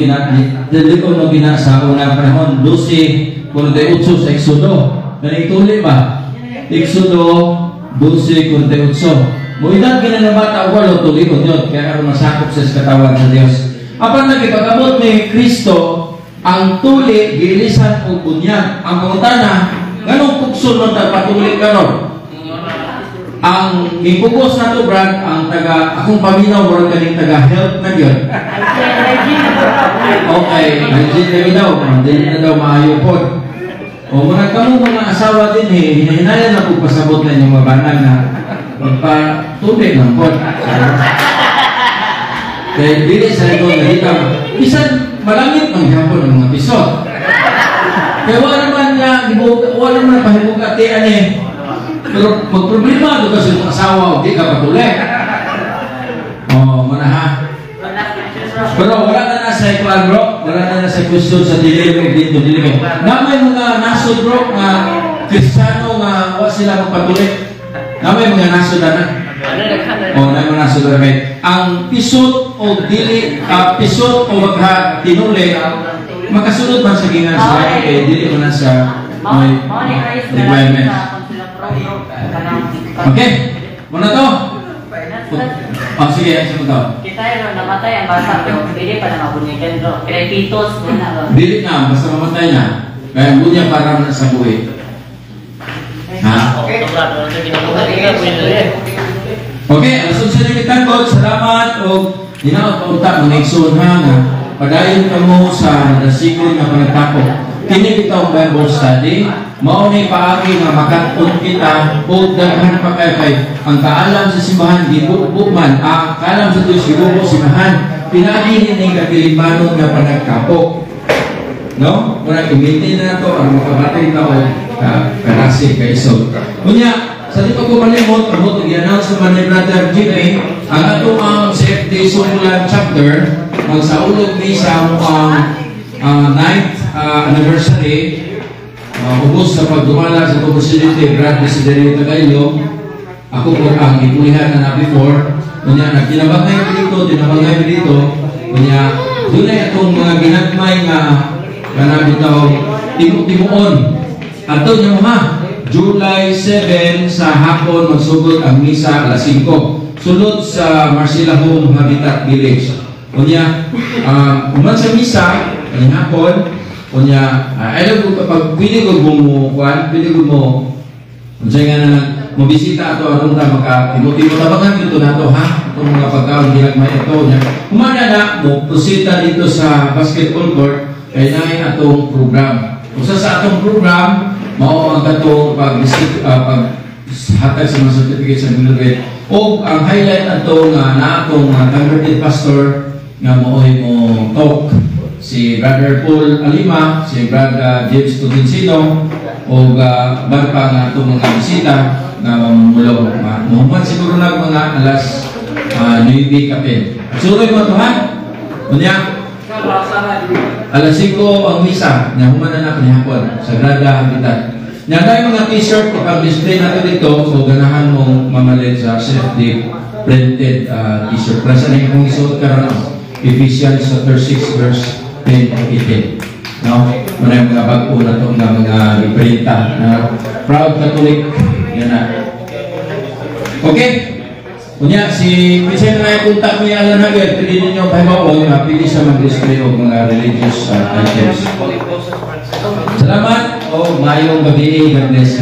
gina sa unang panahon, 12:48 sa Exodo. Kaning tuli ba? Exodo 12:48. Muidad gina ng bata walo tulikon yun, kaya aron masakop sa katawan sa Dios. Apan lagi pag-abot ni Kristo, ang tuli gilisan og bunyag. Ang pangutana, nganong pugson man ta patuli karon? Ang gipugos na to Brad, ang taga akong paminaw murag kaning taga health na gyud. Okay, hygiene na daw, dili na daw maayo pod. O murag kamo mga asawa din eh, hinahinayan na pud pasabot na inyong mabanang na magpatuli lang pod. Kaya dili sa ito nakita, bisan malangit man gyapon ang mga pisot. Kaya wala naman nga, wala naman pahibugatian eh. Pero magproblema do kasi yung asawa o di ka patuli. Oh, mana ha. Pero wala na na sa ikuan bro, wala na na sa question sa dili o dito dili. Na may mga nasod bro nga Kristiyano nga wa sila magpatuli. Na may mga nasod na. Oh, na may mga nasod na kay ang pisot o dili pisot o magha tinuli makasunod man sa gingan sa kay dili man na sa may requirement. Okay, muna to. Oh, sige, sige to. Kita yun, namatay ang bata, pero dili pa na mabunyagan bro. Kaya pitos muna bro. Dili na, basta mamatay na. Kaya bunya para na sa buhi. Ha? Okay, alas 11 na kitang God. Salamat o Hinaot pa unta, mga igsoon ha, nga padayon kamo sa madasigon nga panagtapok. Kini bitawng Bible study, mao ni paagi nga makat-on kita og daghan pa kay kay ang kaalam sa simbahan gibubo man, ang kaalam sa Dios gibubo simbahan. Pinaagi ni kakilimbanon nga panagkapok. No? Muna i-maintain na nato ang makabati ta og kadasig kay isog. Unya, sa di pa ko malimot, amot i-announce naman ni Brother Jimmy, ang ato ang CFD Sumbulan chapter, magsaulog ni sa ang 9th anniversary, ubos sa pagdumala sa itong presidente, Brad Desiderio Tagailo. Ako po ang ipulihan na na before. Unya, nagtinabangay dito, tinabangay dito. Unya, dunay atong mga ginagmay nga kanang bitaw timu-timuon. Ato niyo ha, July 7 sa hapon magsugod ang misa alas 5. Sulod sa Marcela Home Habitat Village. Unya, human sa misa kaning hapon, unya, ayaw ko pag pwede ko bumukuan, pwede ko mo unsay nga na mobisita ato aron ta maka timo-timo tabangan dito nato ha, itong mga pagkaon ginagmay ito unya. Humana na mo proceed dito sa basketball court kay naay atong program. Usa sa atong program mao ang katong pag pag hatag sa mga certificate sa graduate o ang highlight ato nga na atong converted pastor nga mooy mo talk si Brother Paul Alima, si Brother James Tutinsino o uh, pa nga atong mga bisita nga mamumulong. Muhuman siguro na mga alas 9 kapin. Suroy mo ito ha? Unya, alas 5 ang misa, nya human na na hapon sa Grada Habitat. Nya tayo mga t-shirt ipag-display nato dito so ganahan mong mamalit sa CFD printed t-shirt. Para sa nang kung isuot karon Ephesians chapter 6 verse 10 to 18. No? Muna mga bag-o na itong mga giprinta. Na proud Catholic. Yan na. Okay? Unya, si Pinsan na yung mo yung Alan Hager, pili ninyo pahibaw nga pili siya mag-display og mga religious items. Salamat o maayong gabi. God bless.